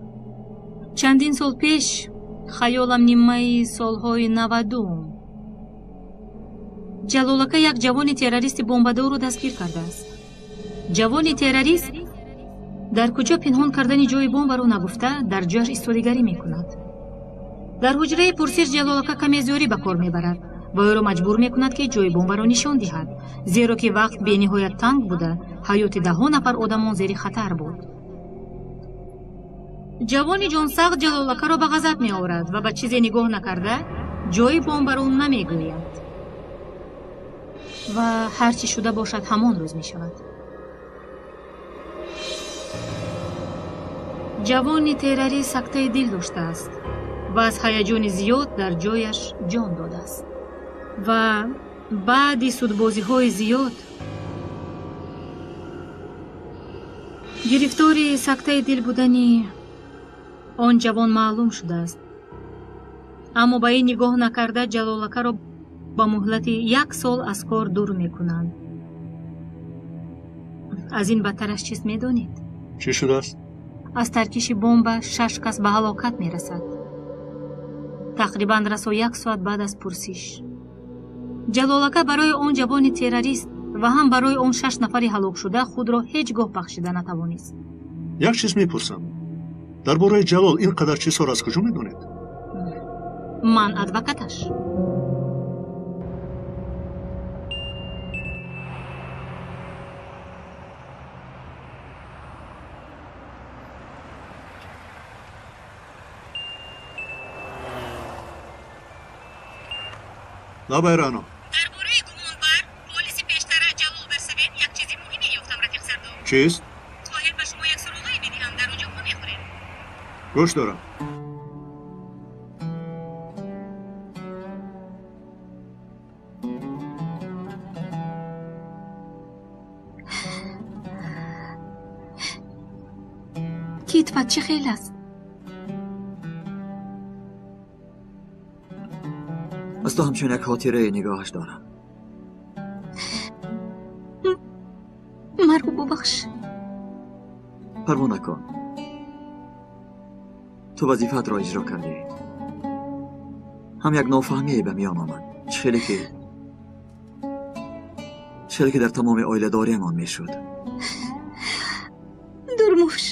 Чандин сол пеш, хаёлам нимаи солҳои 90, Ҷалолака як ҷавони террористи бомбадорро дастгир кардааст. Ҷавони террорист дар куҷо пинҳон кардани ҷои бомбаро нагуфта, дар ҷояш истодигарӣ мекунад. Дар ҳуҷраи пурсиш Ҷалолака каме зӯрӣ ба кор мебарад ва ӯро маҷбур мекунад, ки ҷои бомбаро нишон диҳад, зеро ки вақт бениҳоят танг буда, ҳаёти даҳҳо нафар одамон зери хатар буд. Ҷавони ҷонсахт Ҷалолакаро ба ғазаб меорад ва ба чизе нигоҳ накарда ҷои бомбаро намегӯяд. Ва ҳар чӣ шуда бошад, ҳамон рӯз мешавад. Ҷавони террорист сактаи дил доштааст ва аз ҳаяҷони зиёд дар ҷояш ҷон додааст. Ва баъди судбозиҳои зиёд гирифтори сактаи дил будани он ҷавон маълум шудааст. Аммо ба ин нигоҳ накарда Ҷалолакаро ба муҳлати як сол аз кор дур мекунанд. Аз ин бадтараш чиз медонед? Чӣ шудааст? Аз таркиши бомба 6 кас ба ҳалокат мерасад. Тақрибан расо як соат баъд аз пурсиш. Ҷалолака барои он ҷавони террорист ва ҳам барои он 6 нафари ҳалокшуда худро ҳеҷ гоҳ бахшида натавонист. Як чиз мепурсам. Дар бораи Ҷалол ин қадар чизҳоро аз куҷо медонед? Ман адвокаташ. Лабай, Рано. Дар бораи гумонбар полиси пештара Ҷалол Берсевен як чизи муҳиме ёфтам, рафиқ сардор. Чист? Хоҳед ба шумо як суроғае бидиҳам, дар он ҷо мехӯрем. Гӯш дорам. Китфат чӣ хел аст? Аз ту ҳамчун як хотирае нигоҳаш дорам. Маро бубахш. Парво накун. Ту вазифаатро иҷро кардӣ. Ҳам як нофаҳмие ба миён омад. Чӣ хеле ки дар тамоми оиладориамон мешуд. Дурмуш.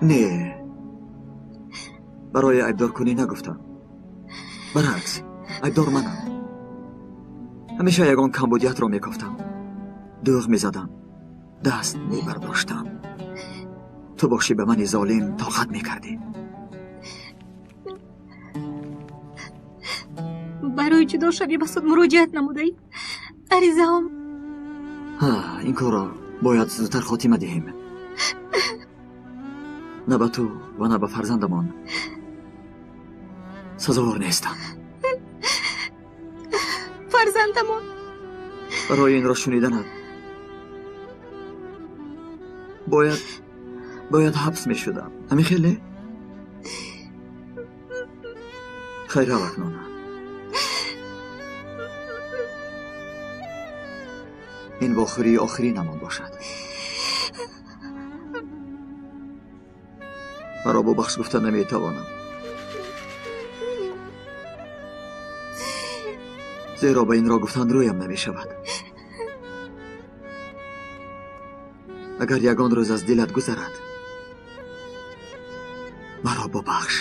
Не, барои айбдоркунӣ нагуфтам. Баръакс, айбдор манам. Ҳамеша ягон камбудиятро мекофтам, дӯғ мезадам, даст мебардоштам. Ту бошӣ ба мани золим тоқат мекардӣ. Барои ҷудошавӣ ба суд муроҷиат намудаӣ? Аризаам. Ин корро бояд зудтар хотима диҳем. На ба ту ва на ба фарзандамон сазовор нестам. Фарзандамон? Барои инро шуниданат бояд ҳабс мешудам. Ҳамин хел не? Хайр рав акнун. Ин вохӯрии охиринамон бошад. Маро бубахш гуфта наметавонам, зеро ба инро гуфтан рӯям намешавад. Агар ягон рӯз аз дилат гузарад, маро бубахш.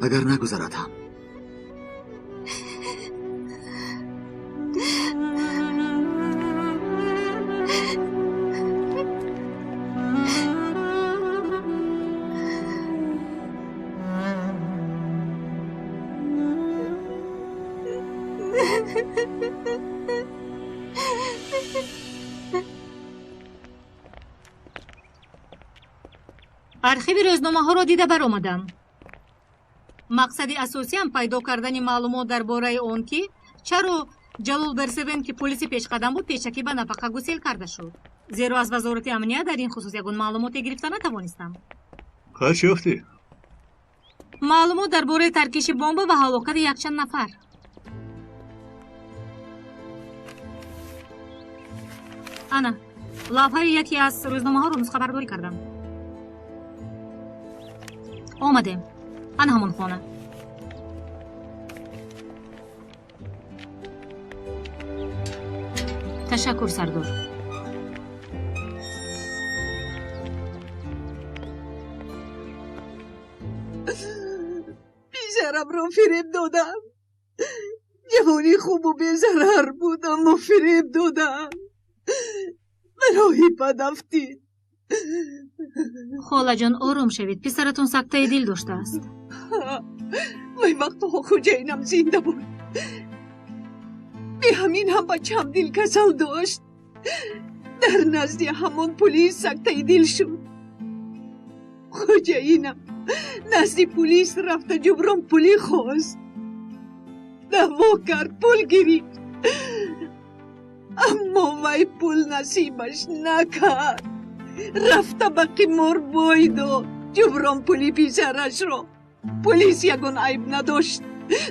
Агар нагузарад ҳам, архиви рӯзномаҳоро дида баромадам. Мақсади асосиам пайдо кардани маълумот дар бораи он, ки чаро Ҷалол Берсевен, ки полиси пешқадам буд, пешакӣ ба нафақа гусел карда шуд. Зеро аз вазорати амният дар ин хусус ягон маълумоте гирифта натавонистам. Қай чӣ ёфтӣ? Маълумот дар бораи таркиши бомба ва ҳалокати якчанд нафар. Ана, лавҳаи яке аз рӯзномаҳоро нусхабардорӣ кардам. Омадем. Ана ҳамон хона. Ташаккур, сардор. Писарамро фиреб додам. Ҷавони хубу безарар буд, аммо фиреб додам. Барои бад афтид. Холаҷон, ором шавед. Писаратон сактаи дил доштааст. Вай вақтҳо хӯҷаинам зинда буд. Беҳамин ҳам бачаам дилкасал дошт. Дар назди ҳамон пулис сактаи дил шуд. Хӯҷаинам назди пулис рафта ҷуброн пулӣ хост. Даъво кард, пул гирифт. Аммо вай пул насибаш накард. Рафта ба қимор бой дод ҷуброн пули писарашро. Пулис ягон айб надошт.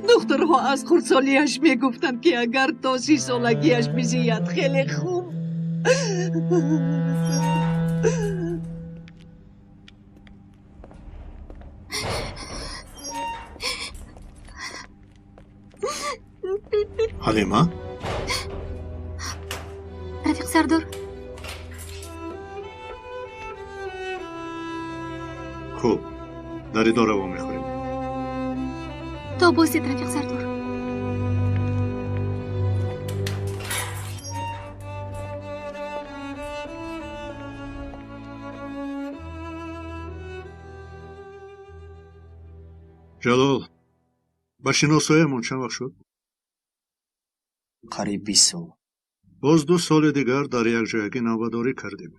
Духтурҳо аз хурдсолиаш мегуфтанд, ки агар то 30 солагиаш бизиёд, хеле хуб. Ҳалима? Рафиқ сардор. Хуб, дар идора вомехӯрем. То бозид, рафиқ сардор. Ҷалол, ба шиносоямон чанд вақт шуд? Қариб 20 сол. Боз 2 соли дигар дар якҷоягӣ навбадорӣ кардем.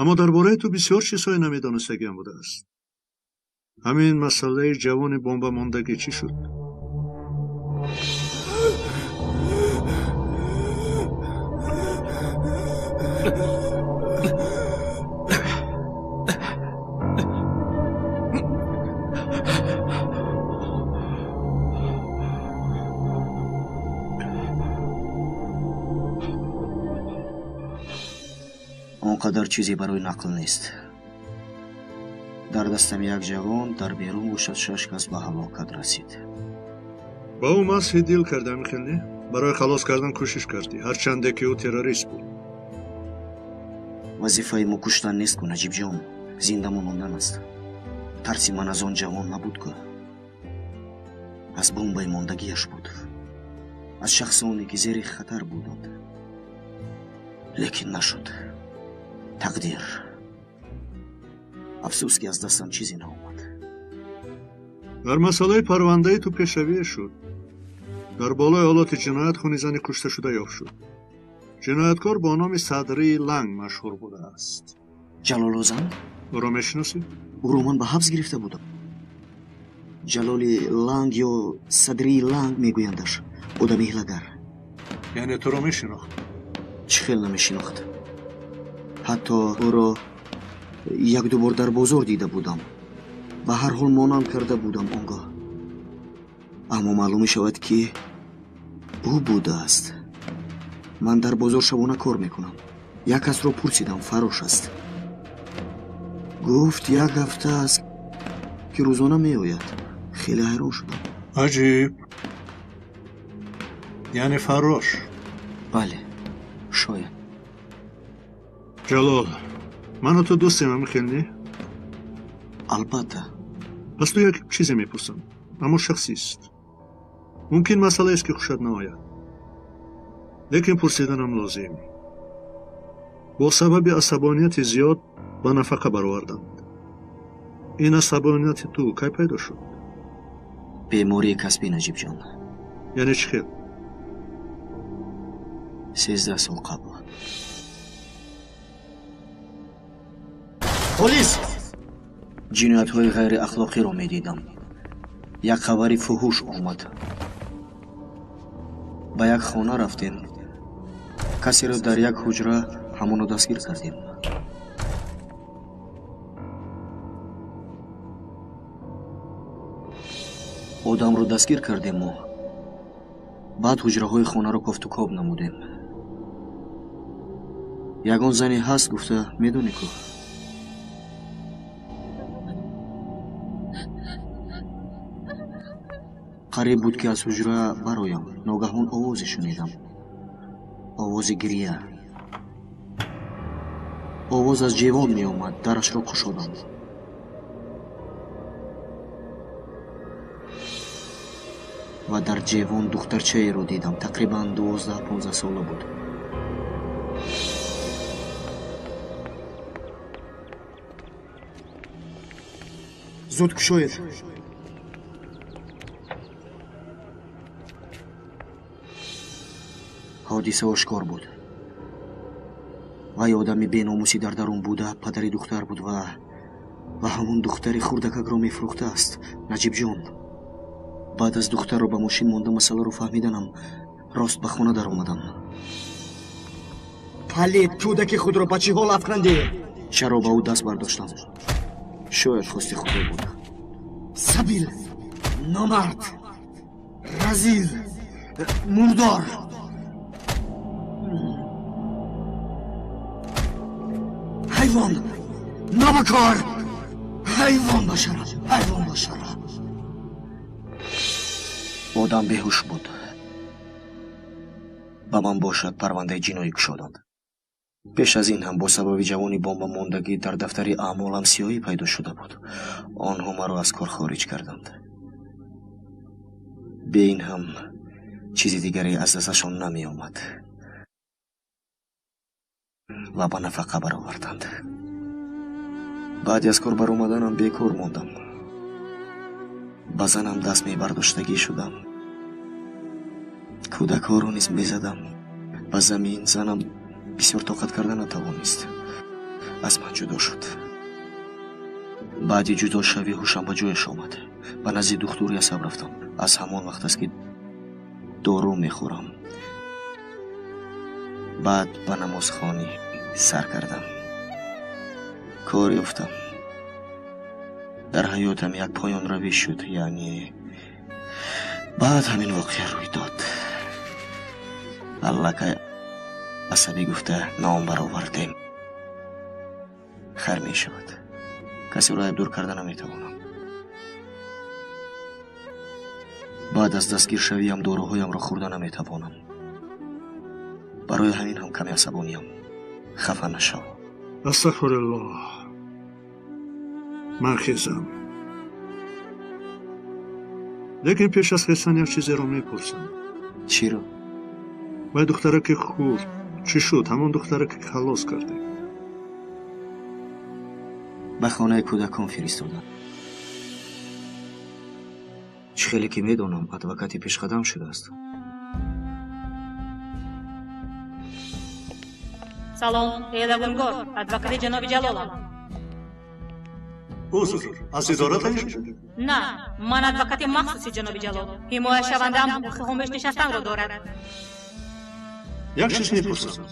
Аммо дар бораи ту бисёр чизҳое намедонистагиам будааст. Ҳамин масъалаи ҷавони бомбамондагӣ чӣ шуд? Он қадар чизе барои нақл нест. Дар дастам як ҷавон, дар берун бошад 6 кас ба ҳалокат расид. Ба ӯ масҳи дил карда, михел не? Барои халос кардан кӯшиш кардӣ, ҳарчанде ки ӯ террорист буд. Вазифаи мо куштан нест ку, Наҷибҷон, зинда мондан аст. Тарси ман аз он ҷавон набуд ку, аз бомбаи мондагиаш буд, аз шахсоне ки зери хатар буданд. Лекин нашуд. Тақдир. Афсӯс ки аз дастам чизе наомад. Дар масъалаи парвандаи ту пешравие шуд. Дар болои ҳолати ҷиноят хуни зани кушташуда ёфт шуд. Ҷинояткор бо номи Садрии Ланг машҳур будааст. Ҷалоло зан? Ӯро мешиносӣ? Ӯро ман ба ҳабс гирифта будам. Ҷалоли Ланг ё Садрии Ланг мегӯяндаш. Одами ҳилагар. Яъне туро мешинохт? Чӣ хел намешинохт? Ҳатто ӯро як-ду бор дар бозор дида будам. Ба ҳар ҳол монанд карда будам он гоҳ. Аммо маълум мешавад ки ӯ будааст. Ман дар бозор шабона кор мекунам. Як касро пурсидам, фарош аст. Гуфт як ҳафта аст ки рӯзона меояд. Хеле ҳайрон шудам. Аҷиб. Яъне фарош? Бале, шояд. Ҷалол, ману ту дӯстем, ҳамин хел не? Албатта. Пас ту як чизе мепурсам, аммо шахсист. Мумкин масъалаест ки хушат наояд, лекин пурсиданам лозим. Бо сабаби асабонияти зиёд ба нафақа бароварданд. Ин асабонияти ту кай пайдо шуд? Бемории касбӣ, Наҷибҷон. Яъне чӣ хел? 13 сол қабл. Полис! Ҷиноятҳои ғайриахлоқиро медидам. Як хабари фуҳуш омад. Ба як хона рафтем. Касеро дар як ҳуҷра ҳамоно дастгир кардем. Одамро дастгир кардему баъд ҳуҷраҳои хонаро кофтукоб намудем. Ягон зане ҳаст гуфта медонӣ ку? Қариб буд ки аз ҳуҷра бароям. Ногаҳон овозе шунидам. Овози гирия. Овоз аз ҷевон меомад. Дарашро кушодам. Ва дар ҷевон духтарчаеро дидам. Тақрибан 12-15 сола буд. Зуд кушоед. Ҳодиса ошкор буд. Вай одами беномусӣ дар дарун буда, падари духтар буд ва ҳамон духтари хурдакакро мефурӯхтааст. Наҷибҷон, баъд аз духтарро ба мошин монда масъаларо фаҳмиданам, рост ба хона даромадам. Палид, кӯдаки худро ба чӣ ҳол афкандӣ? Чаро ба ӯ даст бардоштам? Шояд хости худо буд. Сабил, номард, разил, мурдор. Ҳайвон, нобакор, ҳайвон башара, ҳайвон башара. Одам беҳуш буд. Ба ман бошад парвандаи ҷиноӣ кушоданд. Пеш аз ин ҳам бо сабаби ҷавони бомбамондагӣ дар дафтари аъмолам сиёҳӣ пайдо шуда буд. Онҳо маро аз кор хориҷ карданд. Бе ин ҳам чизи дигаре аз дасташон намеомад ва ба нафақа бароварданд. Баъди аз кор баромаданам бекор мондам. Ба занам даст мебардоштагӣ шудам. Кӯдакҳоро низ мезадам. Ба замин занам бисёр тоқат карда натавонист. Аз ман ҷудо шуд. Баъди ҷудошавӣ ҳушам ба ҷояш омад. Ба назди духтури асаб рафтам. Аз ҳамон вақт аст ки дору мехӯрам. Баъд ба намозхонӣ сар кардам. Кор ёфтам. Дар ҳаётам як поёнравӣ шуд, яъне баъд ҳамин воқеа рӯй дод. Аллакай асабӣ гуфта ном баровардем. Хайр мешавад. Касеро айбдор карда наметавонам. Баъд аз дастгиршавиам доруҳоямро хӯрда наметавонам. Барои ҳамин ҳам каме асабониям. Хафа нашав. Астағфируллоҳ. Ман хезам. Лекин пеш аз хестан як чизеро мепурсам. Чиро? Вай духтараки хурд чӣ шуд? Ҳамон духтараке ки халос кардем. Ба хонаи кӯдакон фиристоданд. Чӣ хеле ки медонам, адвокати пешқадам шудааст. Салом, Эла Гунгор, адвокати ҷаноби Ҷалолам. Узр, аз идора таъин шудед? На, ман адвокати махсуси ҷаноби Ҷалол. Ҳимояшавандаам ҳуқуқи хомӯш нишастанро дорад. Як чиз мепурсам.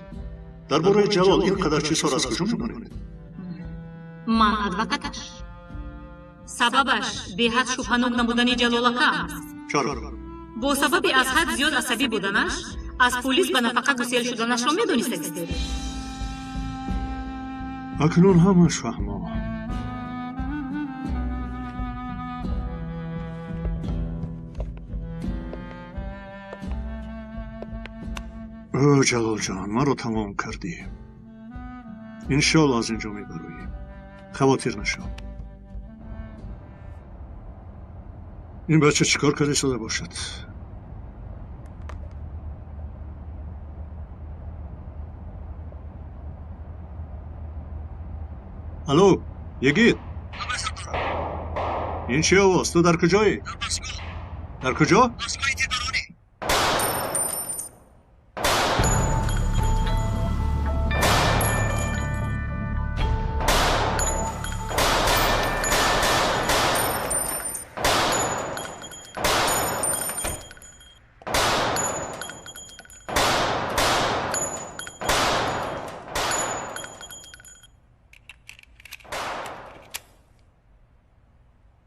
Дар бораи Ҷалол ин қадар чизҳоро аз куҷо медонед? Ман адвокаташ. Сабабаш беҳад шубҳанок набудани Ҷалолака аст. Чаро? Бо сабаби аз ҳад зиёд асабӣ буданаш, аз полис ба нафақа гусел шуданашро медонистагистед. Акнун ҳамаш фаҳмо. Ӯ, Ҷалолҷон, маро тамом кардӣ. Иншоалло аз ин ҷо мебароӣ. Хавотир нашав. Ин бача чӣ кор карда истода бошад? Алло, Йигит? Ин чӣ овоз? Ту дар куҷоӣ? Дар куҷо?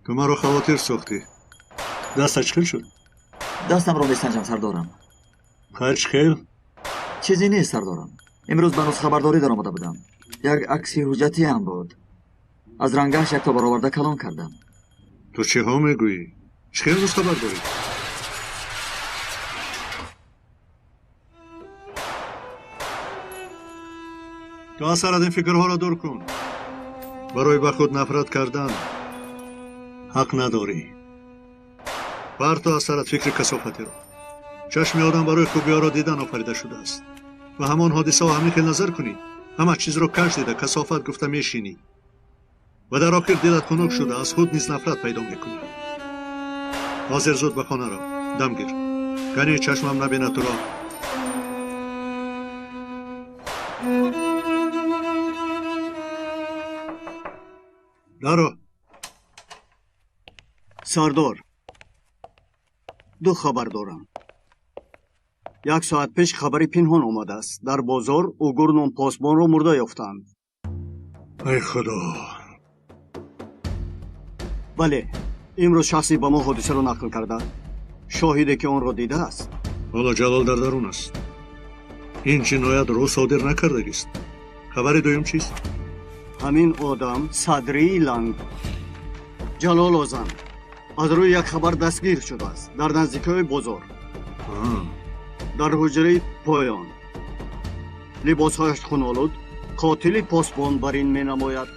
Ту маро хавотир сохтӣ. Дастат чӣ хел шуд? Дастамро месанҷам, сардорам. Хайр, чӣ хел? Чизе нест, сардорам. Имрӯз ба нусхабардорӣ даромада будам. Як акси ҳуҷҷатиам буд. Аз рангаш якто бароварда калон кардам. Ту чиҳо мегӯӣ? Чӣ хел нусхабардорӣ? Ту аз сарат ин фикрҳоро дур кун. Барои ба худ нафрат кардан ҳақ надорӣ. Парто аз сарат фикри касофатеро. Чашми одам барои хубиҳоро дидан офарида шудааст. Ва ҳамон ҳодисао ҳамин хел назар кунӣ, ҳама чизро каш дида касофат гуфта мешинӣ. Ва дар охир дилат хунук шуда аз худ низ нафрат пайдо мекунӣ. Ҳозир зуд ба хона рав, дам гир. Гани чашмам набинад туро. Даро. Сардор, ду хабар дорам. Як соат пеш хабари пинҳон омадааст. Дар бозор угур ном посбонро мурда ёфтанд. Ай худо! Бале, имрӯз шахсе ба мо ҳодисаро нақл карда. Шоҳиде ки онро дидааст. Ҳоло Ҷалол дар дарун аст. Ин ҷиноятро содир накардагист. Хабари дуюм чист? Ҳамин одам Садрии Ланг Ҷалол Озан аз рӯи як хабар дастгир шудааст дар наздикиҳои бозор, дар ҳуҷраи поён. Либосҳояш хунолуд, қотили посбон бар ин менамояд.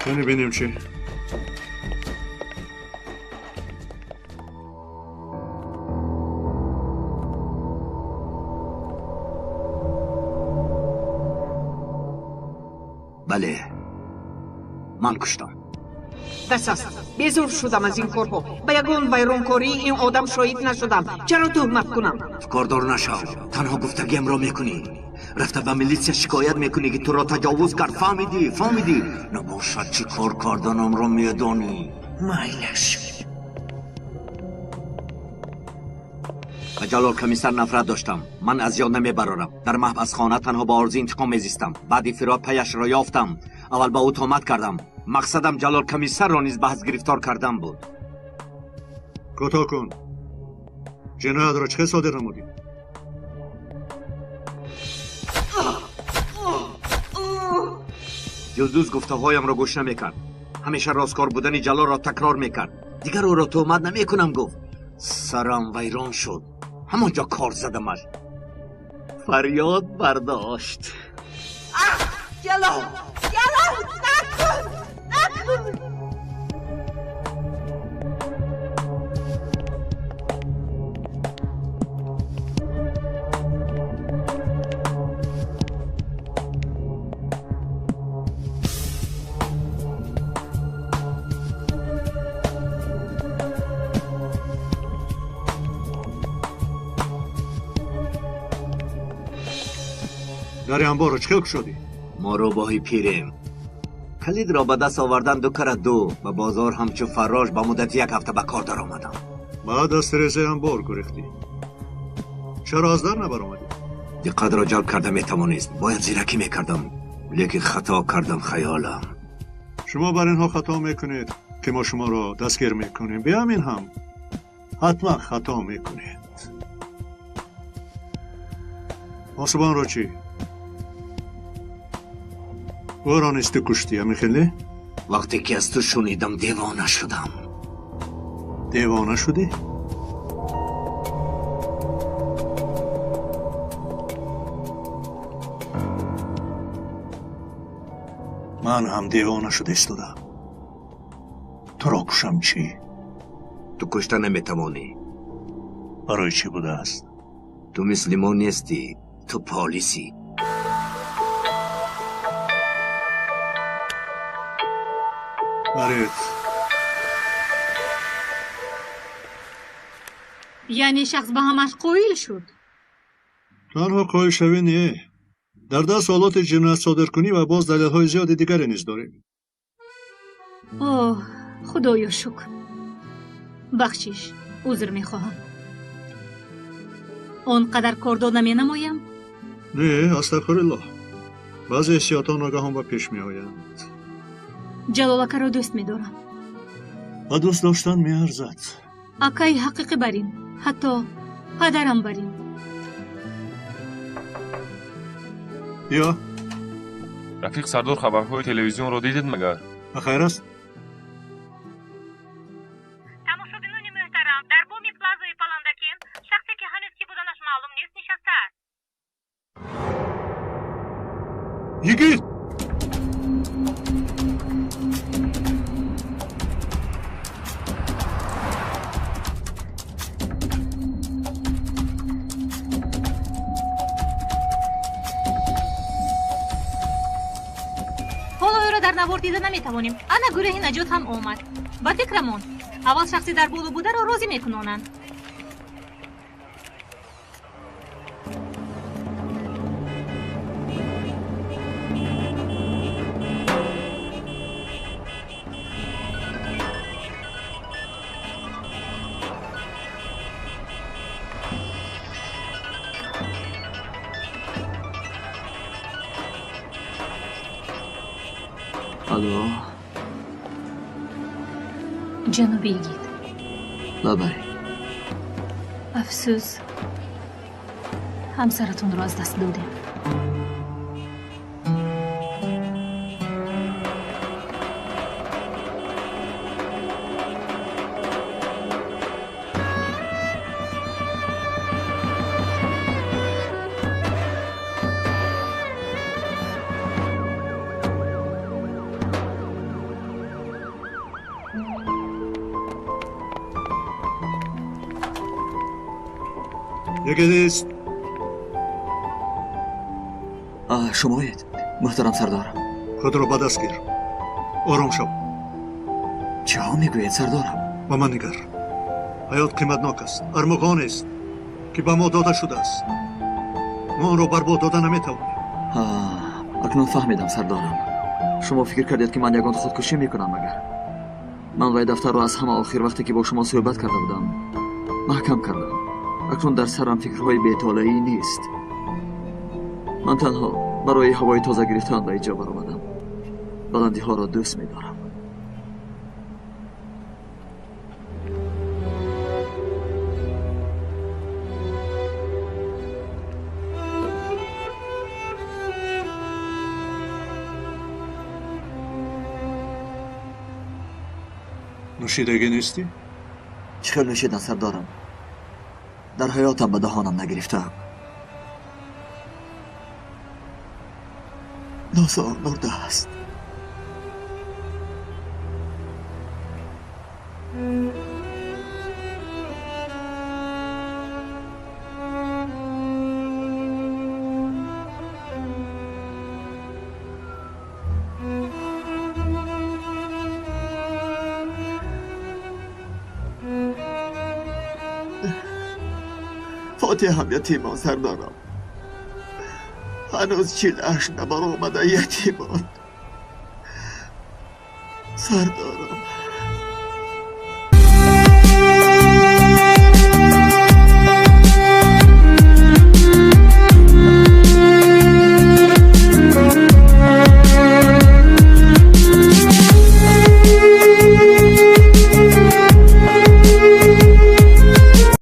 Кани бинем чӣ? Бале, ман куштам. Бас аст, безур шудам аз ин корҳо. Ба ягон вайронкории ин одам шоҳид нашудам. Чаро туҳмат кунам? Кордор нашав, танҳо гуфтагиамро мекунӣ. Рафта ба милитсия шикоят мекунӣ, ки туро таҷовуз кард. Фаҳмидӣ? Фаҳмидӣ? Набошад, чӣ кор карданамро медонӣ. Майлаш. Ба Ҷалол комиссар нафрат доштам. Ман аз ёд намебарорам. Дар маҳбасхона танҳо ба орзуи интиқом мезистам. Баъди фирор паяшро ёфтам. Аввал ба ӯ томат кардам. Мақсадам Ҷалол комиссарро низ баҳс гирифтор кардан буд. Кӯтоҳ кун. Ҷиноятро чӣ хел содир намудӣ? Юлдуз гуфтаҳоямро гӯш намекард. Ҳамеша росткор будани Ҷалолро такрор мекард. Дигар ӯро туҳмат намекунам, гуфт. Сарам вайрон шуд. Ҳамонҷо кор задамаш. Фарёд бардошт. Ҷалол! Ҷалол! Накун! Накун! Дари анборро чӣ хел кушодӣ? Мо рӯбоҳи пирем. Калидро ба даст овардан ду кара ду. Ба бозор ҳамчун фаррош ба муддати як ҳафта ба кор даромадам. Баъд аз тирезаи анбор гурехтӣ. Чаро аз дар набаромадӣ? Диққатро ҷалб карда метавонист. Бояд зиракӣ мекардам, лекин хато кардам хаёлам. Шумо бар инҳо хато мекунед, ки мо шуморо дастгир мекунем. Биҳамин ҳам ҳатман хато мекунед. Посубонро чӣ? Ӯро низ ту куштӣ, ҳамин хел не? Вақте ки аз ту шунидам, девона шудам. Девона шудӣ? Ман ҳам девона шуда истодам. Туро кушам чӣ? Ту кушта наметавонӣ. Барои чӣ будааст? Ту мисли мо нестӣ, ту полисӣ. Баред. Яъне шахс ба ҳамаш қоил шуд? Танҳо қоилшавӣ не. Дар даст ҳолоти ҷиноятсодиркунӣ ва боз далелҳои зиёди дигаре низ дорем. Оҳ, худоё шукр. Бахшиш, узр мехоҳам. Он қадар кордор наменамоям? Не, астағфируллоҳ. Баъзе ҳиссиётҳо ногаҳон ба пеш меоянд. Ҷалолакаро дӯст медорам. Ба дӯст доштан меарзад. Акаи ҳақиқӣ барин, ҳатто падарам барин. Биё. Рафиқ Сардор, хабарҳои телевизионро дидед магар? Ба хайр аст? Тамошобинони муҳтарам, дар боми плазаи Паландакин шахсе ки ҳанӯз кӣ буданаш маълум нест нишастааст. Йигит! Дар навор дида наметавонем. Ана гурӯҳи наҷот ҳам омад. Ба фикрамон, аввал шахси дар боло бударо розӣ мекунонанд. Алло. Ҷаноби Йигит. Лабай. Афсӯс, ҳамсаратонро аз даст додем. Йигит. Шумоед, муҳтарам сардор. Худро ба даст гир. Ором шав. Чиҳо мегӯед, сардорам? Ба ман нигар. Ҳаёт қиматнок аст, армуғонест, ки ба мо дода шудааст. Мо онро барбод дода наметавонем. Акнун фаҳмидам, сардорам. Шумо фикр кардед, ки ман ягон худкушӣ мекунам магар? Ман вай дафтарро аз ҳама охир вақте ки бо шумо суҳбат карда будам, маҳкам кардам. Акнун дар сарам фикрҳои бетолаӣ нест. Ман танҳо барои ҳавои тоза гирифтан ба инҷо баромадам. Баландиҳоро дӯст медорам. Нӯшидагӣ нестӣ? Чӣ хел нӯшидан, сардорам? Дар ҳаётам ба даҳонам нагирифтаам. Носон мурдааст. Фотиҳам ятимон, сардорам. Ҳанӯз чилаш набаромада ятимон. Сардорам.